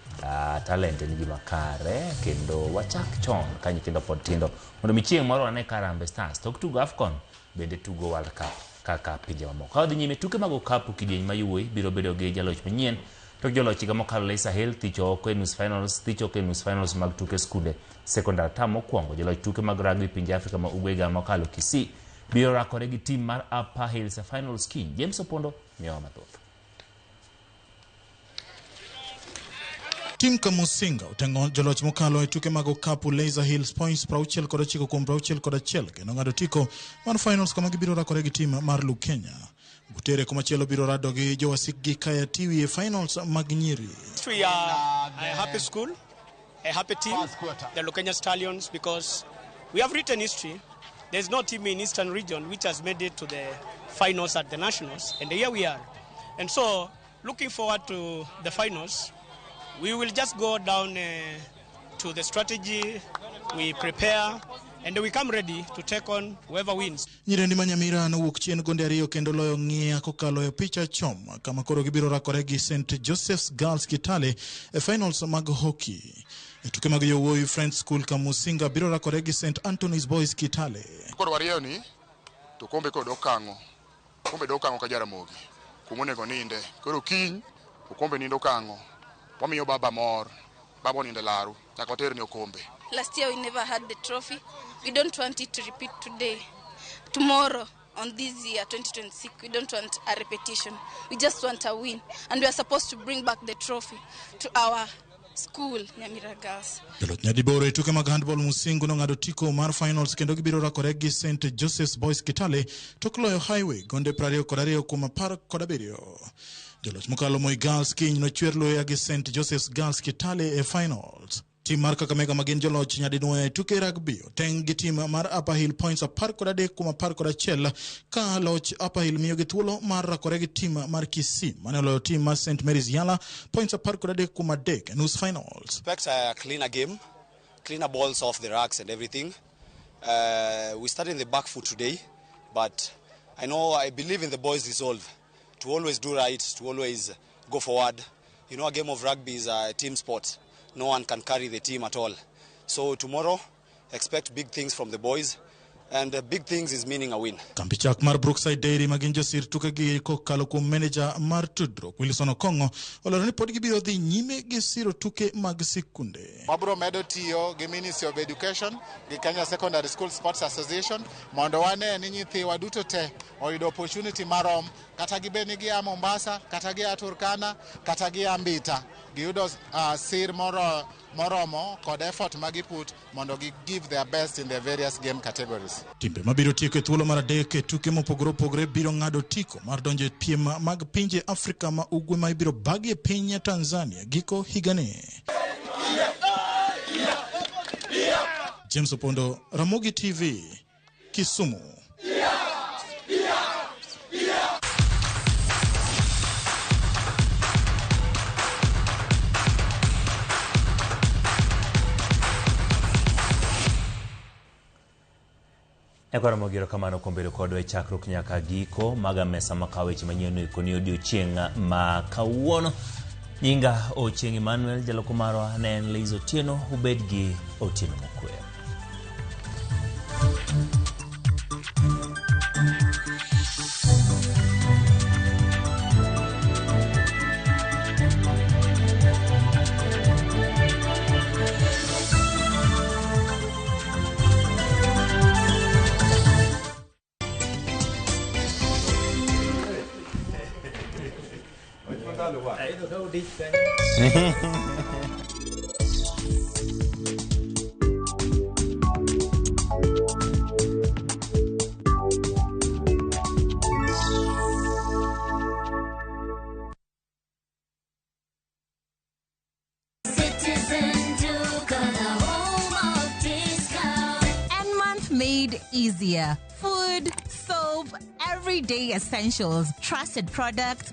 talent en gima kare kendo wachak chon ka nyithindo pod tindo mondo mi chieng' moro wane ka Harambee Stars tok tugo AFCON bende tugo World Cup kaka pinje mamoko. Ka wadhi nyime tuke mag okapu kidieny ma yuoyi biro bedo gi jaloch manyien tok joloch higa mokalo Lesa Hill thicho oko e nus finals thicho oko e nus finals mag tuke skunde sekondar tam mokwongo. Joloch tuke mag rugby pinje Afrika ma ugwe higa mokalo Kisii biro rakore gi tim mar Upper Hills e finals kiny. James Opondo miyowa mathoth. Tim Kamusinga oteng'o joloch mokalo e tuke mag okapu Laser Hills points 69 kuom 61 kendo ng'ado otiko mar finals kama gibiro rakore gi tim mar Lukenya. Butere komachielo biro rado gi jowasikgi Kaya Tiwi e finals mag nyiri. We are a happy school, a happy team, the Lukenya Stallions, because we have written history. There's no team in Eastern region which has made it to the finals at the nationals, and here we are. And so, looking forward to the finals, we will just go down to the strategy, we prepare, and we come ready to take on whoever wins. Nyirendi ma Nyamira nowuok chien gonde ariyo kendo loyo ng'iya kokalo e picha chom kama koro gibiro rakore gi St Joseph's Girls Kitale e finals mag hockey. E tuke mag yowuowi Friends School Kamusinga biro rakore gi St Anthony's Boys Kitale. Koro warieyo ni to kombe koro dok kang'o? Okombe dok kang'o ka Jaramogi? Kuma onego ninde. Koro kiny okombe nindo kang'o? Wamiyo baba mor. Baba onindo e laru. Nyaka waterne okombe. Last year we never had the trophy. We don't want it to repeat today. Tomorrow, on this year, 2026, we don't want a repetition. We just want a win. And we are supposed to bring back the trophy to our school, Nyamira Girls. Joloch nyadiboro e tuke mag handball Musingu nong'ado otiko mar finals kendo gibiro rakore gi St Joseph's Boys Kitale tok loyo Highway gonde 22 kuom 17. Joloch mokalo Moi Girls kiny nochwer luya gi St Joseph's Girls Kitale e finals. Tim mar Kakamega ma gin joloch nyadinwoya e tuke rugby oteng' gi tim mar Upper Hill points 13 kuom 11 ka loch Upper Hill miyogi thuolo mar rakore gi tim mar Kisii mane oloyo tim mar St Mary's Yala points 13 kuom 3 e nus finals. Expect a cleaner game, cleaner balls off the racks and everything. We started in the back foot today, but I believe in the boys' resolve to always do right, to always go forward. A game of rugby is a team sport. No one can carry the team at all. So tomorrow, expect big things from the boys, and big things is meaning a win. Kambi chak mar Brookside Dairy ma gin josir tukegi kokalo kuom meneja mar tudruok Wilson Okong'o olero ni pod gibiro dhi nyime gi siro tuke mag sikunde. Wabiro medo tiyo gi Ministry of Education gi Kenya Secondary School Sports Association mondo wane ni nyithiwa duto te oyudo opportunity marom, kata gibed ni gia Mombasa, kata gia Turkana, kata gia Mbita, giyudo sir moromo kod effort ma giput mondo gi give their best in their various game categories. Timbe mabiro tieko e thuolo mar adek e tuke mopogore opogore biro ng'ado otiko mar donjo e piem mag pinje Afrika ma ugwe ma ibiro bagi e piny Tanzania giko higani. James Opondo, Ramogi TV, Kisumu. Eka Ramogi, erokamano kuom bedo kodwa e chakruok nyaka giko maga mesa makawo weche manyien oiko ni odiochieng' ma kawuono. Nyinga Ochieng' Emmanuel, jaloko marwa ne en Liz Otieno. Ubed gi otieno mokwe. made easier. Food, soap, everyday essentials, trusted products.